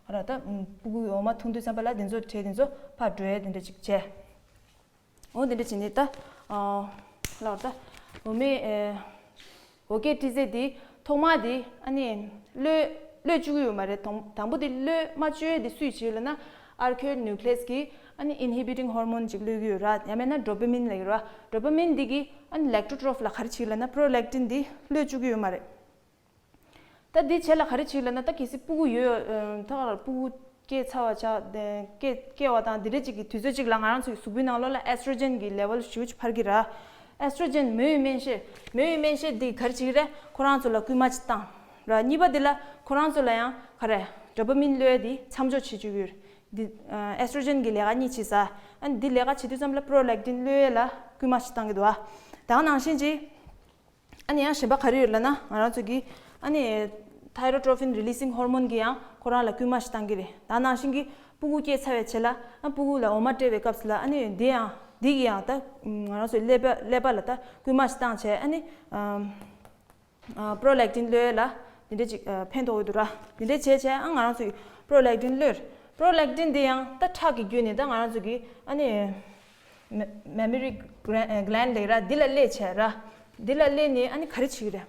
ག་རེ་ད་སྤུ་གུའི་འོ་མ་འཐུང་དུས་ཙམ་པ་ལ་འདི་ཚོ་བྲེལ་འདི་ཚོ་ཕར་འགྲོ་ཡས་འདི་འདྲ་ཅིག་བྱས། འོ་འདི་འདྲ་བྱས་ནས་ད་ལར་ད་འོ་མའི་ཨེ་འོ་སྐྱེལ་སྤྲི་རྫས་འདི་ཐོག་མ་འདི་ཨ་ནི་གློད་གློད་བཅུག་གི་ཡོད་མ་རེད། དང་དང་པོ་འདི་གློད་མ་བཅུག་ཡས་འདི་སུས་བྱས་ལབ་ན། Arcuate nucleus གི་ཨ་ནི་inhibiting hormone ཅིག་གློད་ཀྱི་ཡོད་ར། ཡང་མིན་ན་dopamine ལབ་ཀྱི་ཡོད་ར། dopamine འདི་གིས་ཨ་ནི་ལེག་ཀྲོ་ཊོ་ཕིན་ལ་ག་རེ་བྱེད་ལབ་ན། prolactin འདི་གློད་བཅུག་གི་ཡོད་མ་རེད། ད་འདི་བྱས་ལ་ག་རེ་བྱེད་ལབ་ན། ད་གལ་སྲིད་སྤུ་གུ་ཡོད། ཨ་ད་ག་ལ་སྤུ་གུ་སྐྱེས་ཚར་བ་ཆགས་ཏེ་སྐྱེ་སྐྱེ་བ་དང་འདི་འདྲ་ཅིག་གི་དུས་ཚོད་ཅིག་ལ་ང་རང་ཚོའི་གཟུགས་པོའི་ནང་ལོགས་ལ་estrogen གི་level ཞེ་པོ་ཅིག་འཕར་གྱི་ར། estrogen མོ་ཡི་སྨན་དཔྱད། མོ་ཡི་སྨན་དཔྱད་འདི་ག་རེ་བྱེད་ཀྱི་རེད། ཁོ་རང་ཚོ་ལ་སྐུལ་མ་ཅིག་བཏང་ར། གཉིས་པ་འདི་ལ་ཁོ་རང་ཚོ་ལ་ཡང་ག་རེ་dopamine གློད་ཡས་འདི་མཚམས་འཇོག་བྱེད་བཅུག་གི་ཡོད་རེད། འདི་ཨ་estrogen གི་ལས་ཀ་གཉིས་བྱེད་ས། ཨ་འདི་ལས་ཀ་བྱེད་དུས་ཙམ་ལ་prolactin གློད་ཡས་ལ་སྐུལ་མ་ཞིག་བཏང་གི་འདུག་ཨ། ད་ག་ནང་བཞིན་གྱི་ཨ་ནི་ཡང་གཞན་པ་ག་རེ་ཡོད་ལབ་ན། ང་རང་ཚོ་གི་ཨ་ནི་thyroxine releasing hormone གི་ཡང་ཁོ་རང་ལ་སྐུལ་མ་ཞིག་བཏང་གི་རེད། ད་ག་ནང་བཞིན་གྱི་སྤུ་གུ་སྐྱེས་ཚར་བའི་རྗེས་ལ་ཨ་སྤུ་གུ་ལ་འོ་མ་སྤྲད་པའི་སྐབས་སུ་ལ་ཨ་ནི་འདི་ཡང་འདི་གི་ཡང་ད་ང་རང་ཚོའི་ཀླད་པ་ཀླད་པ་ལ་ད་སྐུལ་མ་ཞིག་བཏང་བྱས། ཨ་ནི་ཨ་prolactin གློད་ཡས་ལ་འདི་འདྲ་ཅིག་ཨ་ཕན་ཐོགས་ཡོད་འདུག་ར། འདི་འདྲ་བྱས་བྱས་ཨ་ང་རང་ཚོ་གི་prolactin གློད། prolactin འདི་ཡང་ད་ཁྲག་གི་བརྒྱུད་ནས་ད་ང་རང་ཚོ་གི་ཨ་ནི་mammary gland ལབ་ར། འདི་ལ་སླེབས་བྱས་ར། འདི་ལ་སླེབས་ནས་ཨ་ནི་ག་རེ་བྱེད་ཀྱི་རེད།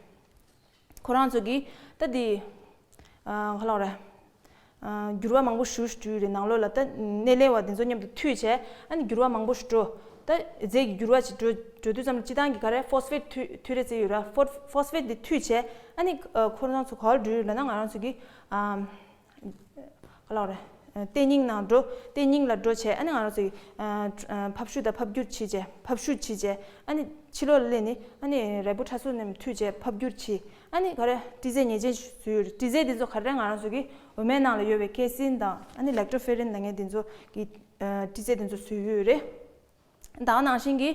ཁོ་རང་ཚོ་གི་ད་འདི་ཨ་ག་ལབ་རེད། ཨ་འགྱུར་བ་མང་པོ་ཞིག་འགྲོ་གི་རེད། ནང་ལོགས་ལ་ད་སྣེ་ལེན་པ་འདི་ཚོ་མཉམ་དུ་མཐུད་བྱས་ཨ་ནི་འགྱུར་བ་མང་པོ་ཞིག་འགྲོ། ད་རྫས་ཀྱི་འགྱུར་བ་ཞིག་འགྲོ་འགྲོ་དུས་ཙམ་ལ་སྤྱིར་བཏང་གི་ག་རེ་phosphate མཐུད་མཐུད་རེད་ཟེར་ཡོད་ར། phos- phosphate འདི་མཐུད་བྱས་ཨ་ནི་ཨ་ཁོ་རང་ཚོ་ག་པར་འགྲོ་ཡོད་ལབ་ན། ང་རང་ཚོ་གི་ཨ་ག་ལབ་རེད། ཨ་ལྟེ་སྙིང་ནང་འགྲོ། ལྟེ་སྙིང་ལ་འགྲོ་བྱས་ཨ་ནི་ང་རང་ཚོ་གི་ཨ་ཨ་ཕབ་བཤུ་དང་ཕབ་བསྒྱུར་བྱས་བྱས་ཕབ་བཤུ་བྱས་བྱས་ཨ་ནི་ཕྱི་ལོགས་ལ་སླེབས་ནས་ཨ་ནི་རས་པོ་ཁྲ་གཟུགས་རྣམས་མཐུད་བྱས་ཕབ་བསྒྱུར་བྱས། ཨ་ནི་ག་རེ་སྤྲི་རྫས་ཉེས་ཅན་ཞིག་བཟོས་ཡོད་རེད། སྤྲི་རྫས་འདི་ཚོ་ག་རེ་ང་རང་ཚོ་གི་འོ་མའི་ནང་ལ་ཡོད་པའི་casein དང་ཨ་ནི་lactoferrin ལབ་མཁན་འདི་ཚོ་གི་ཨ་སྤྲི་རྫས་འདི་ཚོ་བཟོས་ཡོད་རེད། ད་ག་ནང་བཞིན་གྱི་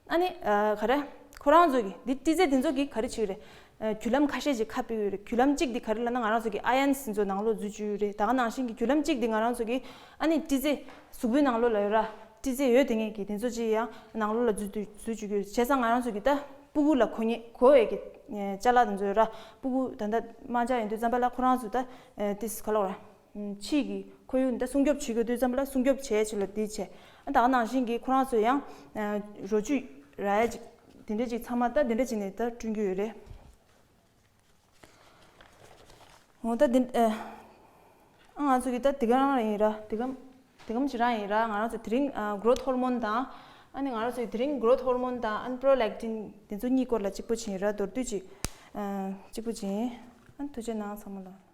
ཨ་ནི་ཨ་ག་རེ་ཁོ་རང་ཚོ་གི་འདི་སྤྲི་རྫས་འདི་ཚོ་གི་ག་རེ་བྱེད་ཀྱི་རེད། ཨ་རྒྱུ་ལམ་ཁ་ཤས་ཅིག་ཁ་ཕྱེ་ཡོད་རེད། རྒྱུ་ལམ་གཅིག་འདི་ག་རེ་ལབ་ན། ང་རང་ཚོ་གི་ions འདི་ཚོ་ནང་ལོགས་འཛུལ་བཅུག་ཡོད་རེད། ད་ག་ནང་བཞིན་གྱི་རྒྱུ་ལམ་གཅིག་འདི་ང་རང་ཚོ་གི་ཨ་ནི་སྤྲི་རྫས་གཟུགས་པོའི་ནང་ལོགས་ལ་ཡོད་ར། སྤྲི་རྫས་ཡོད་དེ་ངེས་ཀྱི་དེ་ཚོ་ཅིག་ཡང་ནང་ལོགས་ལ་འཛུལ་འཛུལ་བཅུག་གི་ཡོད་རེད། བྱས་ཙང་ང་རང་ཚོ་གི་ད་ སྤུ་གུ་ལ་གོ་ཉེ་གོ་བའི་གི་ཅ་ལག་དེ་ཚོ་ར། སྤུ་གུ་ད་ལྟ་དམར་འབྱར་ཡིན་དུས་ཙམ་པ་ལ་ཁོ་རང་ཚོ་ད་ཏིས་ག་ལོག་ར། ཕྱིས་ཀྱི་ཁོར་ཡུག་འདི་སྲུང་སྐྱོབ་བྱེད་དགོས་དུས་ཙམ་པ་ལ་སྲུང་སྐྱོབ་བྱས་ཆེད་ལ་འདི་བྱས། ཨ་ད་ག་ནང་བཞིན་གྱི་ཁོ་རང་ཚོ་ཡང་རོ་བཅུད་ར་ཡ་ཅིག་དེ་འདྲ་ཅིག་ཚང་མ་ད་དེ་འདྲ་ཅིག་ནས་ད་བསྐྲུན་རྒྱུ་ཡོད་རེད། འོ་ད་འདི་ཨ་ང་ཚོ་གི་ད་དེ་ག་རང་ཡིན་ར། དེ་ག་དེ་གམ་ཅི་རང་ཡིན་ར། ང་རང་ཚོ་དེ་རིང་growth hormone དང་ཨ་ནི་ང་རང་ཚོ་དེ་རིང་growth hormone དང་ཨ་ནི་prolactin དེ་ཚོ་གཉིས་སྐོར་ལ་གཅིག་པོ་ཅིག་ཡིན་ར། མདོར་བསྡུས་ཅིག་གཅིག་པོ་ཅིག་ཡིན། ཨ་ནི་ཐུགས་རྗེ་གནང་ཚང་མ་ལ།